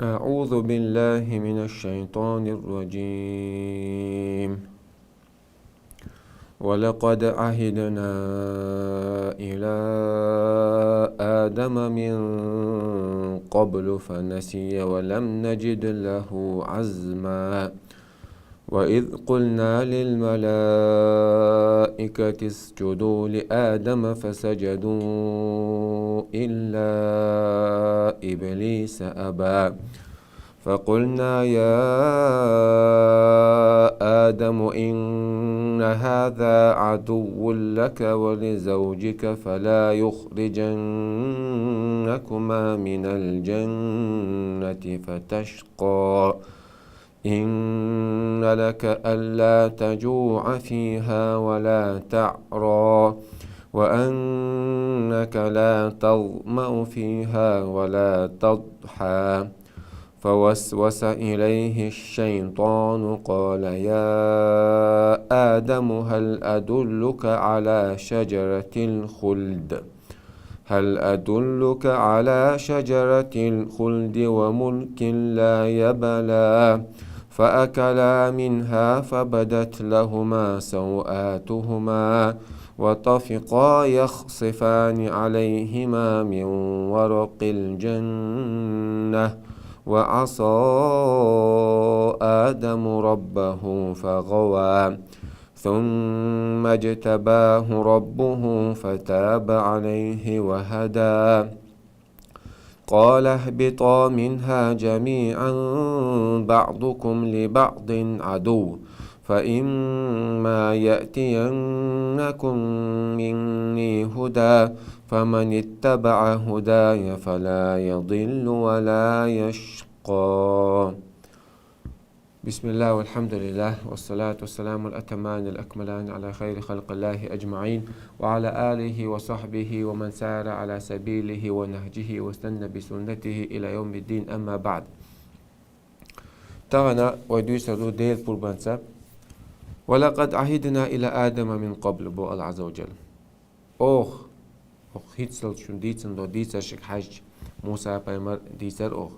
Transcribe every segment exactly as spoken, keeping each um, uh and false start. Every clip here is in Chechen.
أعوذ بالله من الشيطان الرجيم. ولقد عهدنا إلى آدم من قبل فنسي ولم نجد له عزما. وإذ قلنا للملائكة اسجدوا لآدم فسجدوا إلا إبليس أبى. فقلنا يا آدم إن هذا عدو لك ولزوجك فلا يخرجنكما من الجنة فتشقى. إن لك ألا تجوع فيها ولا تعرى وأنك لا تظمأ فيها ولا تضحى. فوسوس إليه الشيطان قال يا آدم هل أدلك على شجرة الخلد هل أدلك على شجرة الخلد وملك لا يبلى. فأكلا منها فبدت لهما سوآتهما وطفقا يخصفان عليهما من ورق الجنة. وعصى آدم ربه فغوى. ثم اجتباه ربه فتاب عليه وهدى. قال اهبطا منها جميعا بعضكم لبعض عدو فإما يأتينكم مني هدى فمن اتبع هداي فلا يضل ولا يشقى. بسم الله والحمد لله والصلاة والسلام الأتمان الأكملان على خير خلق الله أجمعين وعلى آله وصحبه ومن سار على سبيله ونهجه واستنى بسنته إلى يوم الدين، أما بعد. Тахана вай дуьйцур ду Делан пурбанца. ولقد عهدنا إلى آدم من قبل, боху Аллах Азза ва Джалла. Оха, оха хӀинццалц шуна дийцина долу дийцаршка хьаьжча, Муса пайхамар дийцар оха.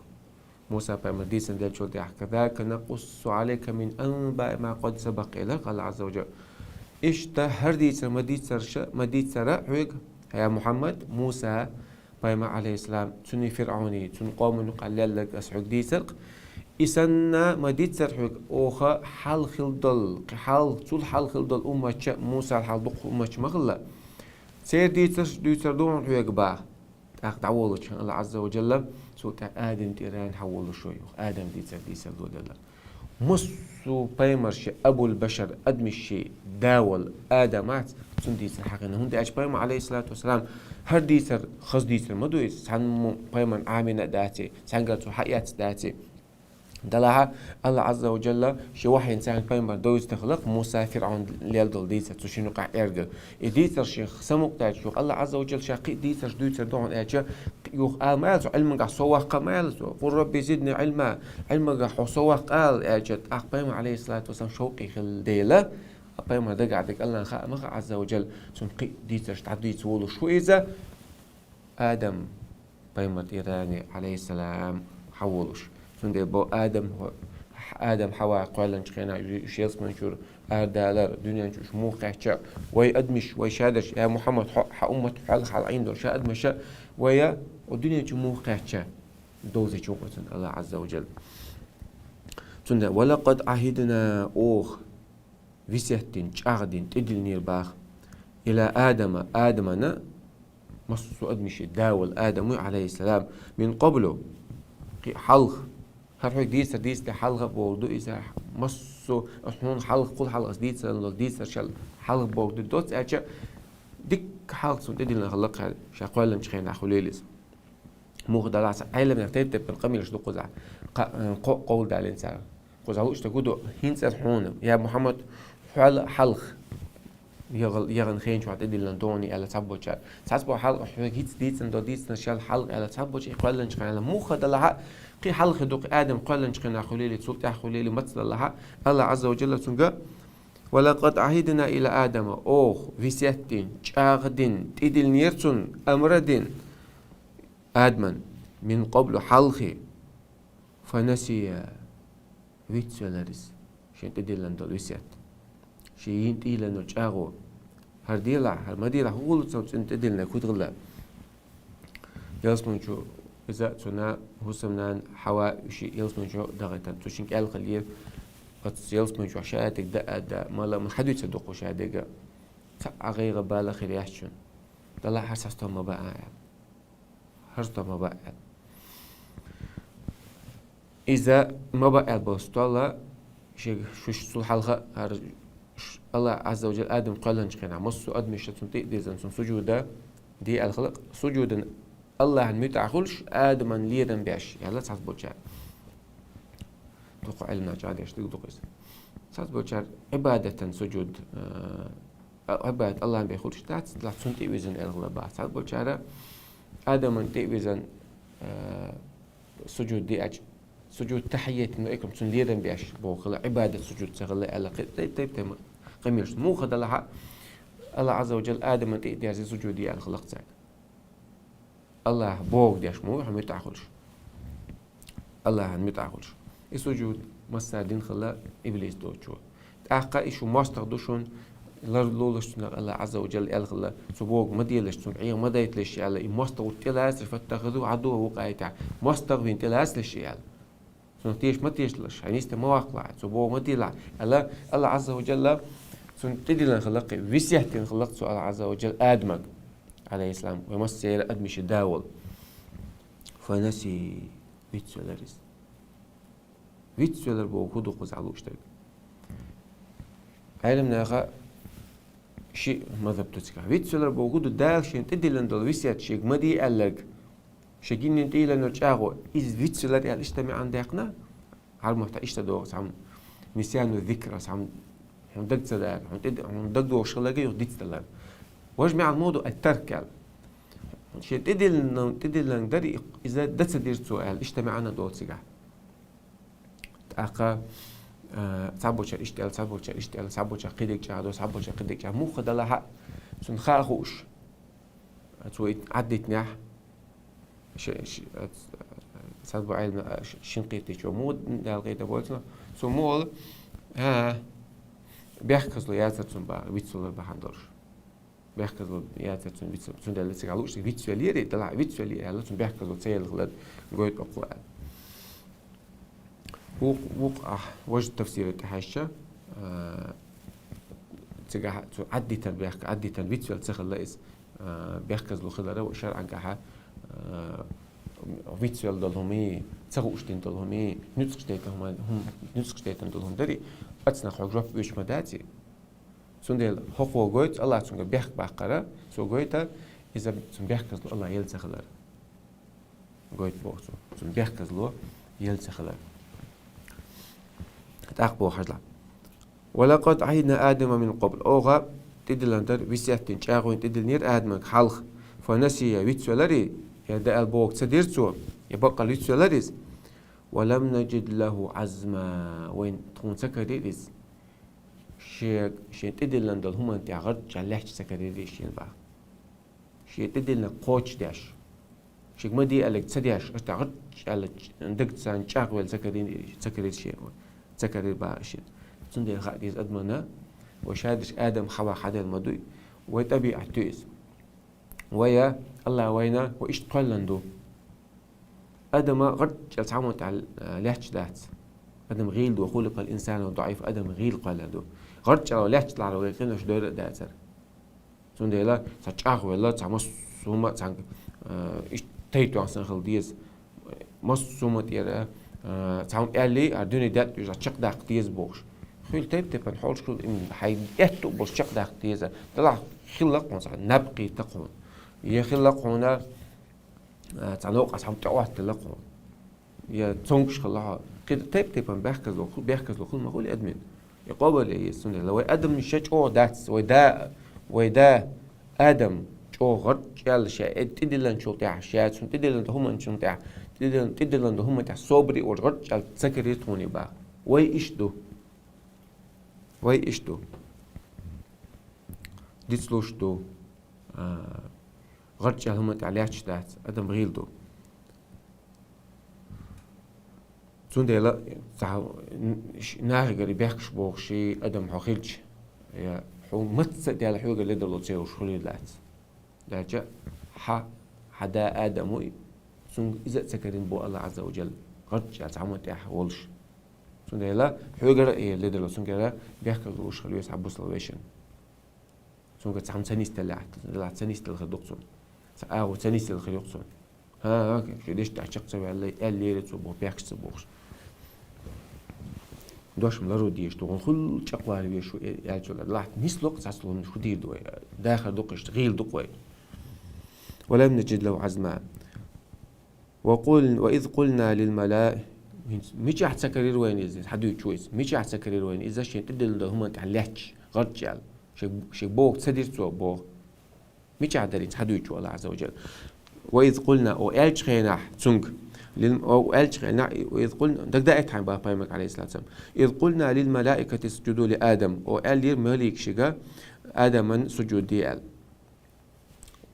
Муса пайхамар дийцина деллачул тӀаьхьа, كذلك نقص عليك من أنباء ما قد سبق, элира Аллах Азза ва Джалла. Иштта хӀара дийцар ма дийцарша, ма дийцара хьоьга, я Мухьаммад, Муса пайхамар, алейхиссалам, цуьнан ФирӀавне, цуьнан къомана юкъахь лелларг ас хьоьга дийцар-кх. И санна ма дийцара хьоьга оха хьалха хилла долу, кхин хьалха, цул хьалха хилла долу умматча, Мусал хьалха дукха умматча ма хилла. Церан дийцарш дуьйцур ду хьуна хьоьга, боху. ТӀаккха дӀаволучу Аллах Азза ва Джалла, цул тӀаьхьа Адам тӀера хьан волуш вай, юха Адам дийцар дийцар доделла. Массо а пайхамарши, Абул-Башар, адамашши да волу Адам вац, цуьнан дийцар хьахийна. ХӀунда аьлча пайхамар, алейхиссалату вассалам, хӀара дийцар хаза дийцар ма ду иза, цхьана мо-, пайхамарна Ӏамийна а дац, цхьаьнгара цо хьаэцна дац. Делахь а Аллах Азза ва Джалла шен вахьйина царна пайхамар довзийта хилла-кх Муса ФирӀавна лелла долу дийцар, цу шинна юкъахь эргара. И дийцар шен самукъадаьлча, юха Аллах Азза ва Джалла ша кхин а дийцарш дуьйцур ду хьуна аьлча, юха ала ма аьлла цо, Ӏилманехь со ваккха ма аьлла цо, قل رب زدني علما, Ӏилманехь хьо со ваккха ала аьлча, тӀаккха пайхамар, алейхиссалату вассалам, шовкъе хилла дела, пайхамар дагахь дерг Аллахьна хаьа ма хаьа, Азза ва Джалла, цунна кхин а дийцарш дӀадийца волуш ву иза, Адам пайхамар тӀера, алейхиссалам, хьан волуш. Цундела бо Адам, Адам Хьава кхоьллинчу хенахь, уьш ялсамани чуьра арадалар, дуьнен чу уьш муха кхаьчна, вай адамаш, вай шадерш, я Мухьаммад, хьо, хьан уммат хьалха хьалха Ӏийна долу ша адамаш, вай оцу дуьнен чу муха кхаьчна, довзийта ву-кх цунна Аллах Азза ва Джалла. Цундела, ولقد عهدنا, оха весет дина, чӀагӀдина, тӀедиллинера боху, إلى آدم, Адамана, массо а адамашши да волу Адам ву, алейхиссалам, من قبل, кхин а хьалха. ХӀара хьоьга дийцар дийцале хьалха а бохург ду иза, массо а, хьуна хьалха, кхул хьалха ас дийцина долу дийцаршал хьалха бохург ду, доцца аьлча, дикка хьалха цунна тӀедиллина хилла-кх, ша кхоьллинчу хенахь хуьлийла иза. Муха делахь а, Ӏеламнех тайп-тайпана къамелаш ду кхузахь, кхо, кхо къовл далийна цара. Кхузахь лууш дерг хӀун ду, хӀинца хьуна, я Мухьаммад, хьол хьалха яхана хенчохь тӀедиллина ду хьуна аьлла цхьаболчара. Цхьаболчара хьалха хьоьга хӀинца дийцина долу дийцаршал хьалха аьлла цхьаболчара, и кхоьллинчу хенахь аьлла. Муха делахь а, кхин хьалха ду-кх, Адам кхоьллинчу хенахь хуьлийла, цул тӀаьхьа хуьлийла, маца делахь а, Аллах Азза ва Джалла цуьнга, ولقد عهدنا إلى آدم, оха весет дина, чӀагӀдина, тӀедиллинера цунна, амр а дина. Адаман, мин къаблу, хьалхе, фанасия, вицвелар из шен тӀедиллина долу весет. Шен йина тӀедиллина долу чӀагӀо. ХӀара делахь, хӀара ма делахь, хӀун гӀуллакх цо цунна тӀедиллинарг, хӀун ду хилла? Ялсамани чу иза а, цуьнан хӀусамнана Хьава, уьш ялсамани чу дахийтина, цо шен кӀел хилира, оцу ялсамани чохь ша дерг даа а даа, мала а, мала хьадуьйцур ду-кх ша дерг а. Цхьа а гӀайгӀа, бала хир яц шуна. Далахь, хӀара стом ма баа аьлла. ХӀара стом ма баа аьлла. Иза ма баа аьлла болу стол а, шега шуьш цул хьалха а, хӀара ш-, Аллах Азза ва Джалла Адам кхоьллинчу хенахь, массо а адамаша цунна тӀе а дирзина, цунна сужуда де аьлла хилла, сужудан Аллахьан муьтӀахь хуьлуш, Адаман лерам беш, аьлла цхьаболчара. Дукха Ӏилманчара деш дерг ду-кх иза. Цхьаболчара Ӏибадатан сужуд, а, Ӏибадат Аллахьан бен хуьлуш дац, Аллах цунна тӀе а вирзина аьлла хилла боху. Цхьаболчара Адаман тӀе а вирзина, а, сужуд деача, сужуд тахьийятин ва икрам, цунна лерам беш боху хилла, Ӏибадат сужуд ца хилла аьлла, кхин тайп-тайп тайпа къамелаш. Муха далахь а, Аллах Азза ва Джалла Адаман тӀе а дерзий сужуд де аьлла хилла-кх цаьрга. Аллахь бохург деш ма ву хьо муьтӀахь хуьлуш. Аллахьан муьтӀахь хуьлуш. И сужуд массара дина хилла иблис доцучо. ТӀаккха и шу мостагӀа ду шуна, лар лолаш цунах Аллах Азза ва Джалла аьлла хилла, цо бохург ма делаш, цунна Ӏеха ма дайталаш аьлла, и мостагӀа ву тӀелацар, фаттахазу Ӏадувван ва къарибан. МостагӀа вина тӀелацалаш аьлла. Цунах теша ма тешалаш, хьайн йист ма ваккхалахь, цо бохург ма делахь аьлла, Аллах Азза ва Джалла цунна тӀедиллина хилла-кх, весет дина хилла-кх цо Аллах Азза ва Джалла Адамага, Ӏалайхиссалам, вай массеран а адамашан да волу. Фанаси, вицвелар иза. Вицвелар боху хӀун ду-кх иза, хьалуучу дерг? Ӏеламнаха ши мазхӀаб ду цигахь. Вицвелар боху хӀун ду? Дала шена тӀедиллина долу весет шега ма де аьлларг, шен йинан тӀе йиллина йолу чӀагӀо, иза вицвелар аьлла иштта маьӀна даьккхина? ХӀара мохь тӀе иштта догӀу цхьамма, нисьяну зикр, цхьамма хьуна даг ца дара, хьуна тӀе, хьуна дагадогӀуш хилларг юха дицдалар. Важа маьӀна муха ду, ат-тарк аьлла. Шен тӀедиллина, тӀедиллинарг дара, иза дан ца дира цо аьлла, иштта маьӀна долу цигахь. ТӀаккха, а, цхьаболчара иштта аьлла, цхьаболчара иштта аьлла, цхьаболчара кхидерг чӀагӀдо, цхьаболчара кхидерг чӀагӀ-, муха далахь а, цунна хаа хууш, цо и Ӏаддитинехь, ш-, ш-, а, цхьаболу Ӏеламнаха, а, ш-, Шинкъитичо муха Дала къинтӀера бойла цунах, цо муха олу, а, бехказло яцара цунна боху, вицвелар бахьана долуш. Бехказло яцара цунна вицвелар. Цундела цигахь лууш вицвелира, далахь вицвелира аьлла, цунна бехказло ца елла хилар гойту окхо аьлла. Вукху, вукху ахь важа тафсира тӀе хьаьжча, а, цигахь цо Ӏаддитар бехк-, Ӏаддитар вицвелла ца хилла иза, а, бехказло хилар ва шарӀангахьа, а, вицвелла долу хӀума, ца хууш дина долу хӀума, нуьцкъаш дайтина хӀума, хӀума, нуьцкъаш дайтина долу хӀума дарий, ацнах хьо жоп оьцуш ма даций. Цундела хӀокхо гойту Аллах цуьнга бехк баккхара, цо гойту иза цунна бехказло Аллах елла ца хилар. Гойту боху цо, цунна бехказло елла ца хилар. ТӀаккха боху хьажал. «Ва лакъад Ӏахидна Адама мин къабл». Оха тӀедиллина дара, весет дина, чӀагӀо йина тӀедиллинера Адамага хьалха. «Фанасия», вицвеларий, я даьлла бохург ца дира цо, я баккъал вицвелар иза. «Ва лам наджид лаху Ӏазма». Вайн тхуна ца карийра иза. Шен, шен тӀедиллина долу хӀуманна тӀехь гӀарчӀа лаьтташ ца карийра шена боху. Шен тӀедиллинарг кхочушдеш, шега ма де аьлларг ца деш, аша тӀехь гӀарчӀа аьлла, дагца чӀагӀвелла ца карийра, ца карийра шена, ца карийра боху шена. Цундела хаа деза адамна, вай шадерш Адам, Хьава хьаделла ма дуй, вай тӀабиӀат ду иза. Вай, Аллах вайна, вай иштта кхоьллина ду. Адама гӀарчӀ аьлла цхьа хӀума тӀехь, а, лаьтташ дац. Адам гӀийла ду, «хуликъал инсану даӀифа», адам гӀийла кхоьллина ду. ГӀарчӀ аьлла лаьтташ далахьара вай къинош дойр а дацара. Цундела цхьа чӀагӀвелла, цхьа массо а хӀума, цхьа, а, иштта тайпа санна хила деза. Массо а хӀума тӀера, а, цхьа хӀума аьллий, а дуьне даьтта уьш чекхдаккха деза бохуш. Хуьлу тайп-тайпана хьолаш хуьлу, им хьайн аьтту а болуш чекхдаккха деза. Делахь хилла-кх хьуна цхьа наб кхийтта-кх хьуна. Я хилла-кх хьуна, а, цхьа новкъа цхьа хӀума тӀеӀоттаделла-кх хьуна. Я цомгуш хилла хьо. КхидӀа тайп-тайпана бехказло ху-, бехказло хуьлу ма хуьлу адамийн. И къобалъян еза цундела. Вай адамаш ша чӀогӀа дац, вай да, вай да Адам чӀогӀа гӀарчӀ аьлла ша э тӀедиллинчул тӀехь, ша цунна тӀедиллина долу хӀуманчул тӀехь, тӀедиллина, тӀедиллина долу хӀуманна тӀехь собаре а волуш гӀарчӀ аьлла ца карийра тхуна боху. Вай иштта ду. Вай иштта ду. Дицлуш ду. А, гӀарчӀ аьлла хӀуманна тӀехь лаьтташ дац, адам гӀийла ду. Цундела цхьа нахагара бехкаш бохуш адам хьо хилча, я хьо мацца а даьлла хьоьгара ледарло ца йолуш хуьлийла дац. Даьлча хьа, хьан да Адам ву, цунга иза а ца карийна бу Аллах Азза ва Джалла, гӀарчча цхьамма тӀехь волуш. Цундела хьоьгара а ледарло, цунгара бехкаш лууш хила веза хьан бусалба вешан. Цуьнга цхьамма ца нисделла, ца нисделла хир ду-кх цунна. Цхьа агӀо ца нисделла хир ю-кх цунна. ХӀан, хӀан, шен дешнаш чекх ца ваьлла, аьлла лерира цо боху, бехкаш ца бохуш. Дош-м лару дезаш ду, хӀун хуьлу чекхвала везаш ву, э, аьллачул тӀаьхьа нисло-кх цхьацца лунаш, хӀун дийр ду вай? Дахар ду-кх иштта, гӀийла ду-кх вай. ولم نجد له عزما. وقل، وإذ قلنا للملائكة. Мичахь ца карийра вайна иза, хьадуьйцуш ву иза. Мичахь ца карийра вайна иза, шен тӀедиллина долу хӀуманна тӀехь лаьтташ, гӀарчча аьлла. Шен, шен боху ца дира цо боху. Мичахь дара иза, хьадуьйцуш ву Аллах Азза ва Джалла. وإذ قلنا, о аьллачу хенахь цуьнга. Лил-, о аьллачу хенахь, وإذ قلنا, дагадеъча хьайн бах пайхамар, алейхиссалату вассалам. إذ قلنا للملائكة اسجدوا لآدم. О аьллера маликашка, Адаман сужуд де аьлла.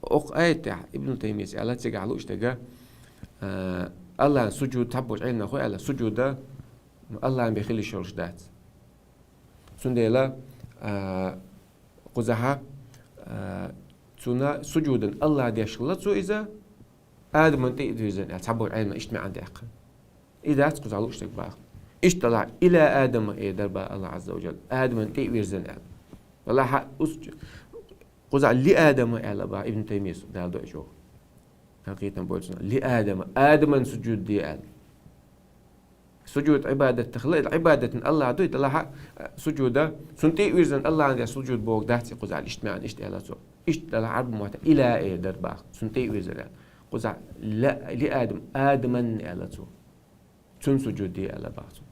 Окху аятехь Ибн Таймийс аьлла, цигахь лууш дерг, а, Аллахьан сужуд, цхьаболчу Ӏеламнаха аьлла, сужуда Аллахьан бен хила йиш йолуш дац. Цундела, а, кхузахь, а, цунна сужудан Аллахьан деш хилла цо иза, Адаман тӀе а вирзина аьлла, цхьаболчу Ӏеламнаха иштта маьӀна даьккхина. И дац кхузахь лууш дерг бах. Иштта Аллахь, إلى آدم эр дара бах Аллахь Азза ва Джалла, Адаман тӀе а вирзина аьлла. Валлахьа, ус-, кхузахь لآدم аьлла бах Ибн Таймийс, Дала дойчу. Хьакъикъатан бойла цунах. لآدم, Адаман сужуд де аьлла. Сужуд Ӏибадат тахала, и Ӏибадатан Аллахьан ду, и Аллахьа, а, сужуда, цунна тӀе а вирзина Аллахьан деш сужуд бохург дац и кхузахь, иштта маьӀна, иштта аьлла цо. Иштта Аллахь Ӏарбойн маттахь إلى эр дара бах, цунна тӀе а вирзина аьлла. Кхузахь لا, لآدم, Адаман аьлла цо. Цунна сужуд де аьлла бах цо.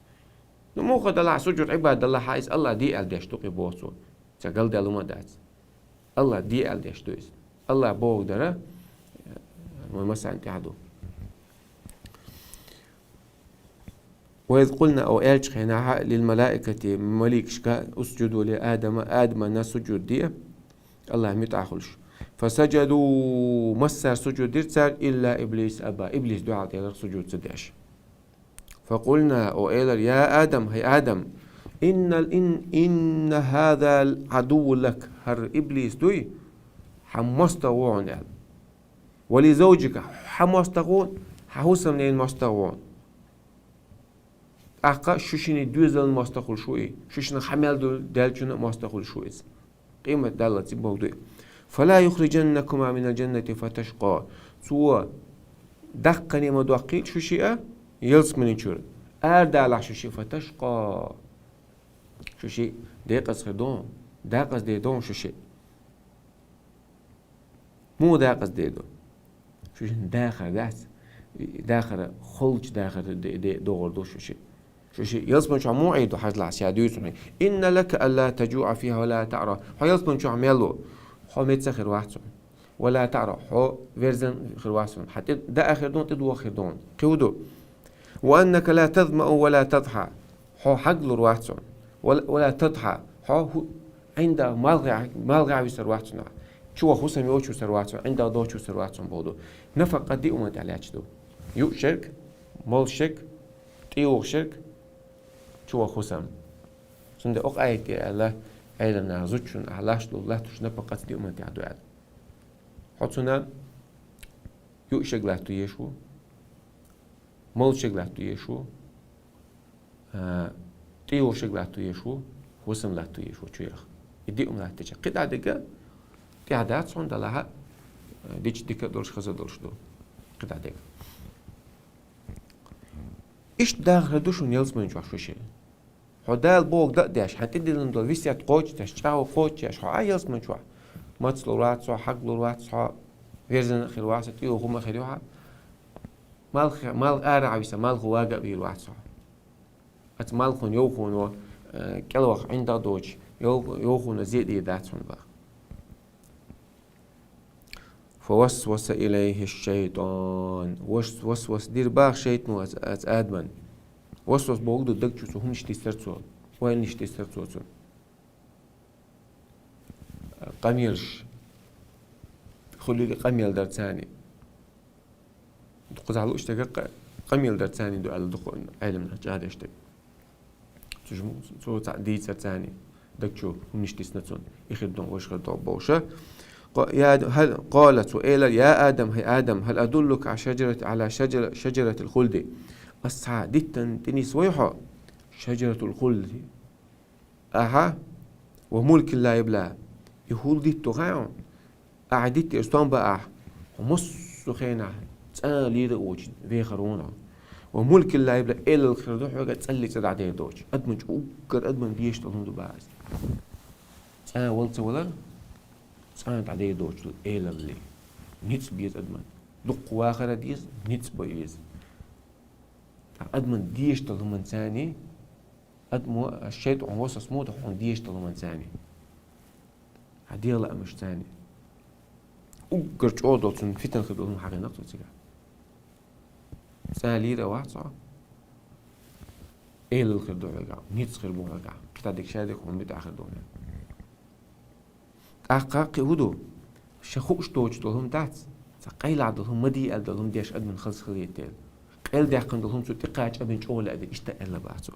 Ну, муха далахь сужуд Ӏибадат далахь, иза Аллахь де аьлла деш ду-кх и боху цо. Ца галдаьлла хӀума дац. Аллахь де аьлла деш ду иза. Аллахь бохург дара, вайн массарна тӀехь ду. وإذ قلنا, о аьллачу хенахь, للملائكة, маликашка, اسجدوا لآدم, Адамана сужуд де, Аллахьан муьтӀахь хуьлуш. فسجدوا, массара сужуд дира цара, إلا إبليس أبى, иблис дуьхьал делира сужуд ца деш. فقلنا, о элира, يا آدم, хӀай Адам, إن, إن, إن هذا عدو لك, хӀара иблис дуй, хьан мостагӀа ву хьуна аьлла. ولزوجك, хьан мостагӀа ву, хьан хӀусамненан мостагӀа ву хьуна. ТӀаккха шу шинна доьзалан мостагӀа хуьлуш ву и, шу шинна хьан мел ду даьллачунна а мостагӀа хуьлуш ву иза. Къемат даллалц и бохург ду и. فلا يخرجنكما من الجنة فتشقى. Цо даккхане ма доккхийла шу шиъ а ялсаманин чуьра. Арадалахь шу шиъ, فتشقى. Шу шиъ декъаза хир ду, декъаза дер ду шу шиъ. Муха декъаза дер ду? Шу шинна дахар дац, дахар, холчу дахар де, де, догӀур ду шу шиъ. Шу шиъ ялсамани чохь муха Ӏийр ду, хьажалахь, ша дуьйцу хьуна. إن لك ألا تجوع فيها ولا تعرى. Хьо ялсамани чохь мел ву, хьо меца хир вац хьуна. ولا تعرى, хьо верзан хир вац хьуна. Хьан тӀе даа хир ду, тӀедоха хир ду хьуна. Кхин хӀун ду? وأنك لا تظمأ ولا تضحى. Хьо хьаг лур вац хьуна. ولا، ولا تضحى. Хьо хӀу-, ӀиндагӀ малхе, малхе висар вац хьуна. Чу ваха хӀусам йоцуш висар вац хьуна. ӀиндагӀ доцуш висар вац хьуна бохург ду. Нафакъа диъ хӀуманна тӀехь лаьтташ ду. Юуш ерг, молуш ерг, тӀейогӀуш ерг, чу ваха хӀусам. Цундела окху аят тӀе аьлла, Ӏеламнаха, зудчунна ахь латтош долу латтош напакъаца диъ хӀуманна тӀехь ду аьлла. Хьо цунна юуш ерг латто езаш ву, молуш ерг латто езаш ву, а, тӀейогӀуш ерг латто езаш ву, хӀусам латто езаш ву чу яха. И диъ хӀума латтича, кхидӀа дерг тӀехь дац хьуна, делахь а, дича дика а долуш, хаза а долуш ду. КхидӀа дерг. Иштта дахар ду шуна ялсамани чохь шу шиъ. Хьо Дала бохург даа а деш, хьан тӀедиллина долу весет кхочушдеш, чӀагӀо кхочушдеш, хьо Ӏа ялсамани чохь. Маца лур вац хьо, хьаг лур вац хьо, верзина а хир вац хьо, тӀейогӀуш хӀума а хир ю хьан. Малх, малх ара а виса, малхо вага а вийр вац хьо. Оцу малхо, йовхо, э, кӀелваха ӀиндагӀ доцуш, йов-, йовхо зе а дийр дац хьуна бах. فوسوس إليه الشيطان. Вас-, васвас дира бах шайтано оцу, оцу Адаман. Васвас бохург ду даг чу цо хӀуманаш тесира цо, ойланаш тесира цо цунна. Къамелаш. Хуьлийла къамел дара царна. Кхузахь лууш дерг кху-, къамел дар царна ду аьлла дукха Ӏилманхой чӀагӀдеш даг. Цу жу-, цо цхьа дийцар царна, даг чу хӀуманаш дисна цунна, и хир ду, вож хир ду бохуш. Къа-, я Ад-, хӀал, къала, цо элира: «Я Адам, хӀай Адам, хӀал адуллука Ӏала шаджарати, Ӏала шаджара-, шаджаратил хулди?» Ас цхьа диттан тӀе нийсвой хьо? Шаджаратул хулди. Ахьа, ва мулкин ла ябла. И хӀул дитт ду хаьий хьуна? Ахьа дитт, и стом баа ахьа. Хьо массо а хенахь цӀа лийра а воцуш вехар ву хьо. Ва мулкин ла ябла, элал хир ду хьоьга, цӀалли цӀа дӀадер доцуш. Адаман чу уггар адаман дезаш долу хӀума ду баа иза. ЦӀа вала ца валар, цӀа дӀадер доцуш ду элалли. Ницкъ беза адаман. Дуккха вахар а деза, ницкъ бан веза. Ткъа адаман дезаш долу хӀуманца царна, адамо, шайтӀан васвас ма ду хьуна дезаш долу хӀуманца царна. Хьан дегӀан лаамашца царна. Уггар чӀогӀа долу цунна фитна хир долу хӀума хьахийнакх цо цигахь. ЦӀа лийр а вац хьо. Элал хир ду хьоьга, ницкъ хир бу хьоьга. Кхин дика, ша дика хӀума битӀа хир ду хьоьга. ТӀаккха кхин хӀун ду? Ша хууш доцуш долу хӀума дац, цхьа къайлаха долу хӀума ма де аьлла долу хӀума деш адаман хаза хила еза. Къайладаьккхина долу хӀума цу тӀе кхача адаман чӀогӀа лаьа деза, иштта аьлла бац цо.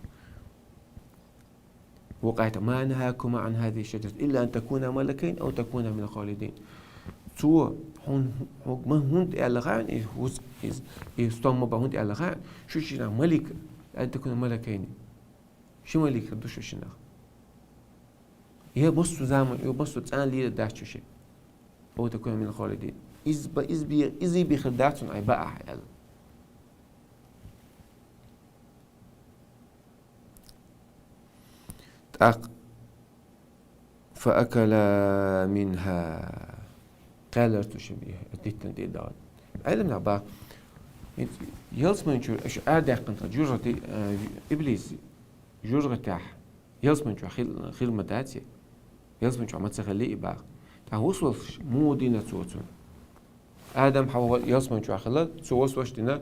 Вукхаьта: «Ма нахӀакума Ӏан хӀазихи шаджарати илла ан такуна малакайни ав такуна минал халидин». Цо хьуна, хьуна ма хӀунда аьлла хаьий, и хӀуз-, и, и стом ма баа хӀунда аьлла хаьий, шу шиннах малик, ан такуна малакайни. Ши малик хир ду шу шиннах. Я массо а заман, я массо а цӀа лийр дац шу ши. Ав такуна минал халидин. Иза ба-, иза бе-, иза бехир дац хьуна, ай баа ахьа аьлла. ТӀаккха: «Фа акала минхӀа». Кхаьллар цу шимма, и диттан тӀе а даха. Ӏилманхой боху, ялсамани чуьра аша арадаьккхина тхан жожагӀате, а, иблис жожагӀатехь ялсамани чохь хил-, хир ма дац и. Ялсамани чохь ма ца хилли и боху. ТӀаккха вусалш муха дина цо цунна? Адам, Хьава ялсамани чохь хилла, цо васваш дина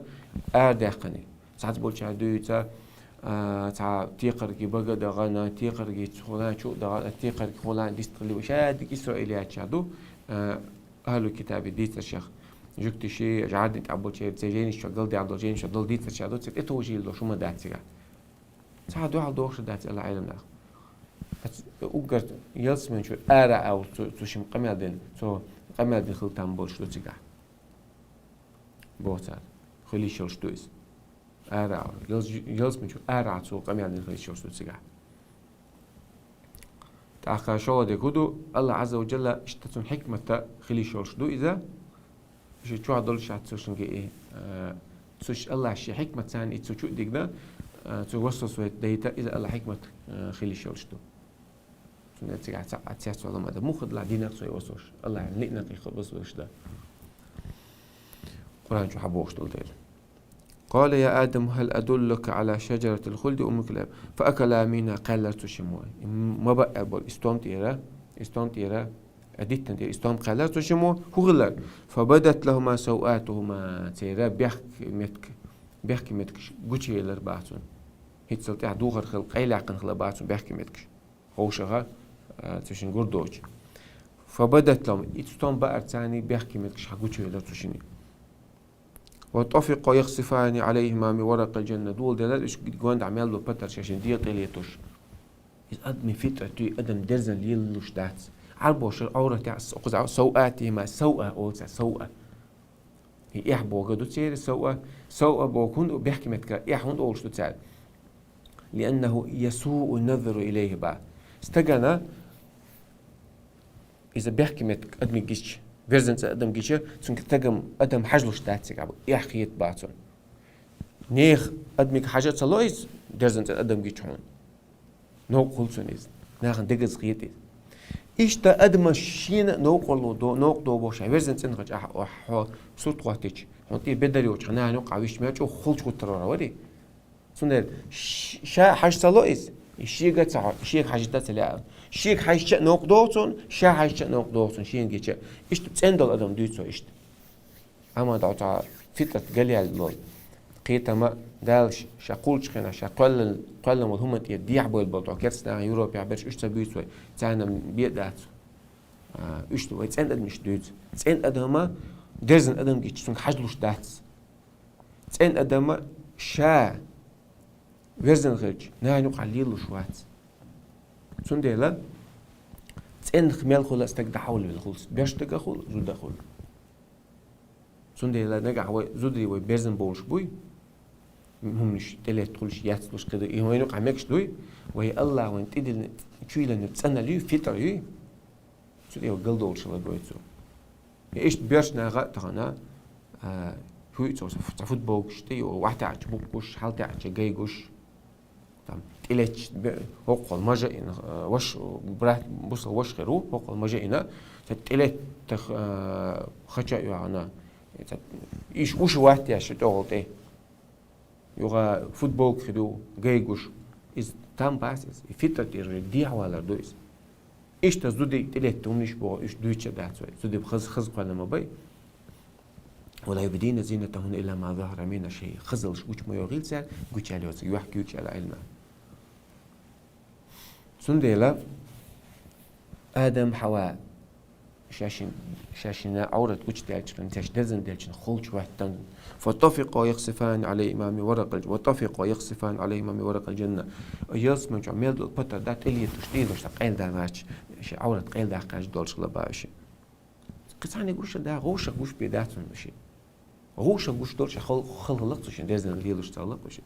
арадаьккхина. Цхьацца болчара дуьйцу, а, цхьа текхаргий бага а дахана, текхаргий цхьана чу а дахана, текхаргий хӀуллана дистхилла, ша дика Исраилиятча ду, а, ахӀлу китаби дийцаршех. Жуьгтий ши жӀарна тӀехь болчеран церан жайнаш чохь галдаьхна долу жайнаш чохь долу дийцарша ду, церан тӀетовжийла долуш хӀума дац цигахь. Цхьа дуьхьал дохуш дац аьлла Ӏилманхой. Ас уггар ялсамани чуьра ара а волу цу, цу шимма къамел дина, цо къамел дина хила там болуш ду цигахь. Боху цара. Хила йиш йолуш ду иза. Ара а волу. Ялс-, ялсамани чуьра ара а цо къамел дина хила йиш йолуш ду цигахь. ТӀаккха шолгӀа дерг хӀун ду? Аллах Ӏазза ва Джалла иштта цунна хьикмат хила йиш йолуш ду иза. Ши чохь долуш ша цу шинга и, а, цу ш-, Аллах шен хьикмат царна и цу чу а дигна, а, цу васвас вайта дайта, иза Аллах хьикмат, а, хила йиш йолуш ду. Цундела цигахь цхьа а цец вала ма дан. Муха хадала динах цо и васваш. Аллах лиънакъ и хо васваш дан. Къуръан чу хьан бохуш долу дела. «Къала я Адам, хӀал адуллука Ӏала шаджаратил хулди ва мулкин ла ябла». Фа акала минхӀа, кхаьллар цу шиммо. М-, ма баа болу, и стом тӀера, и стом тӀера, а диттан тӀера, и стом кхаьллар цу шиммо, хӀун хилар? «Фа бадат лахӀума савъатухӀума», церан бехк меттиг, бехк меттигаш гучуелира бац цунна. ХӀинццалц тӀехь духар хила, къайлаьккхина хила бац цунна бехк меттигаш. Ховшаха, а, цу шин гур доцу. «Фа бадат лахӀума», и стом баар царна бехк меттигаш хьан гучуелира цу шинна. «Ва тӀафикъа яхсифани Ӏалайхима мин варакъил джанна». Доладелира уьш гондахь мел долу патар шайшинна дегӀа тӀе летош. Иза адамийн фитрат ю, адам дерзан лелалуш дац. Ӏарбоша Ӏовратехь с-, кхузахь савъатихима, савъа олу цара, савъа. И эхь бохург ду церан савъа. Савъа бохург хӀунда бехк меттигах эхь хӀунда олуш ду цара? «ЛианнахӀу ясуъу назару илайхи» боху. Стагана иза бехк меттиг адамига гича, верзан цӀе адам гича, цуьнга стагана адам хьажалуш дац цигахь, эхь хета бац цунна. Нехан адамига хьажа а ца ло иза, дерзан цӀе адам гича хьуна. Новкъа хуьлу цунна иза. Нахана дегаза хета иза. Иштта адаман шена а новкъарло до-, новкъа до бохуш, верзан цӀенах чӀагӀ хьо сурт хӀоттича, хьуна тӀе бедар йоцуш, хьан нахана юккъахь висча, мел чӀогӀа хулча гуттар вара вари. Цундела ш-, ша хьажа ца ло иза, и шега а ца хьо-, шега хьажийта а ца лаьа. Шега хьаьжча а новкъа догӀу цунна, ша хьаьжча а новкъа догӀу цунна, шена гича. Иштта цӀена долу адам дуьйцу иштта. Амма дӀа цхьа фитрат галъяьлла лой. Кхетама Дала ш-, ша кхуллучу хенахь, ша кхоьллан-, кхоьллан волу хӀуманна тӀера дехьабевлла болу тхо керста нахана Европехь берш уьш ца буьйцу вай, царна бен а дац. А, уьш ду вай цӀена адамаш дуьйцу. ЦӀена адама дерзан адам гича, цуьнга хьажалуш дац. ЦӀена адама ша верзан хилча, нана юкъахь лелалуш вац. Цундела цӀенах мел хуьлу стаг дӀахьулвелла хуьлу, беш стаг а хуьлу, зуда а хуьлу. Цундела нагахь вай зударий вай берзан болуш буй, хӀуманаш тӀелеттахуьлуш, яцлуш кхидӀа, и вайна юкъахь мегаш дуй, вай Аллах вайн тӀедиллина, чуйиллина цӀанал юй, фитӀар юй, цу тӀе вай галдолуш хила гой цо. Я иштта берш наха а тахана, а, хӀуьй цо, цхьа футболкаш тӀе ю, вахтаьча буккуш, хьалтаьча гайгуш, там, тӀелетташ бе-, хӀокхул мажа ина, а, ваш, брат, бусал ваш хир ву, хӀокхул мажа ина, цхьа тӀелеттах, а, хача а йоьгӀна, цхьа иш уш ваттеш тӀехула тӀе. Юха футболка хир ю, гайгуш. Иза там бац иза. И фитӀар тӀера дехьавалар ду иза. Иштта зудий тӀелетта хӀуманаш боху, уьш дуьйцуш дац вай. Зудий хаза, хаза кхоьллина ма бай. «ولا يبدين زينتهن إلا ما ظهر منها». Шайн хазалш гучу ма йохийла цара, гучаьлла йоцург юьхькуьйгаш аьлла Ӏилма. Цундела Адам, Хьава шаьшшин-, шаьшшинна Ӏоврат гучудаьллачу хенахь, шаьш дерзан деллачу хенахь холчу хӀоьттина. «فطفقا يخصفان عليهما من ورق الج-», «وطفقا يخصفان عليهما من ورق الجنة». Ялсамани чохь мел долу патар да тӀелеташ, тӀелеташ, къайладан гӀерташ, шайн Ӏоврат къайладаккха гӀерташ долуш хила баьхкира. Кхин цхьаьнниг гуш а да, гӀовшах гуш бен дац хьуна шен. ГӀовшах гуш долчу хал-, хала хилла-кх цу шен дерзан лелаш ца хилла-кх шен.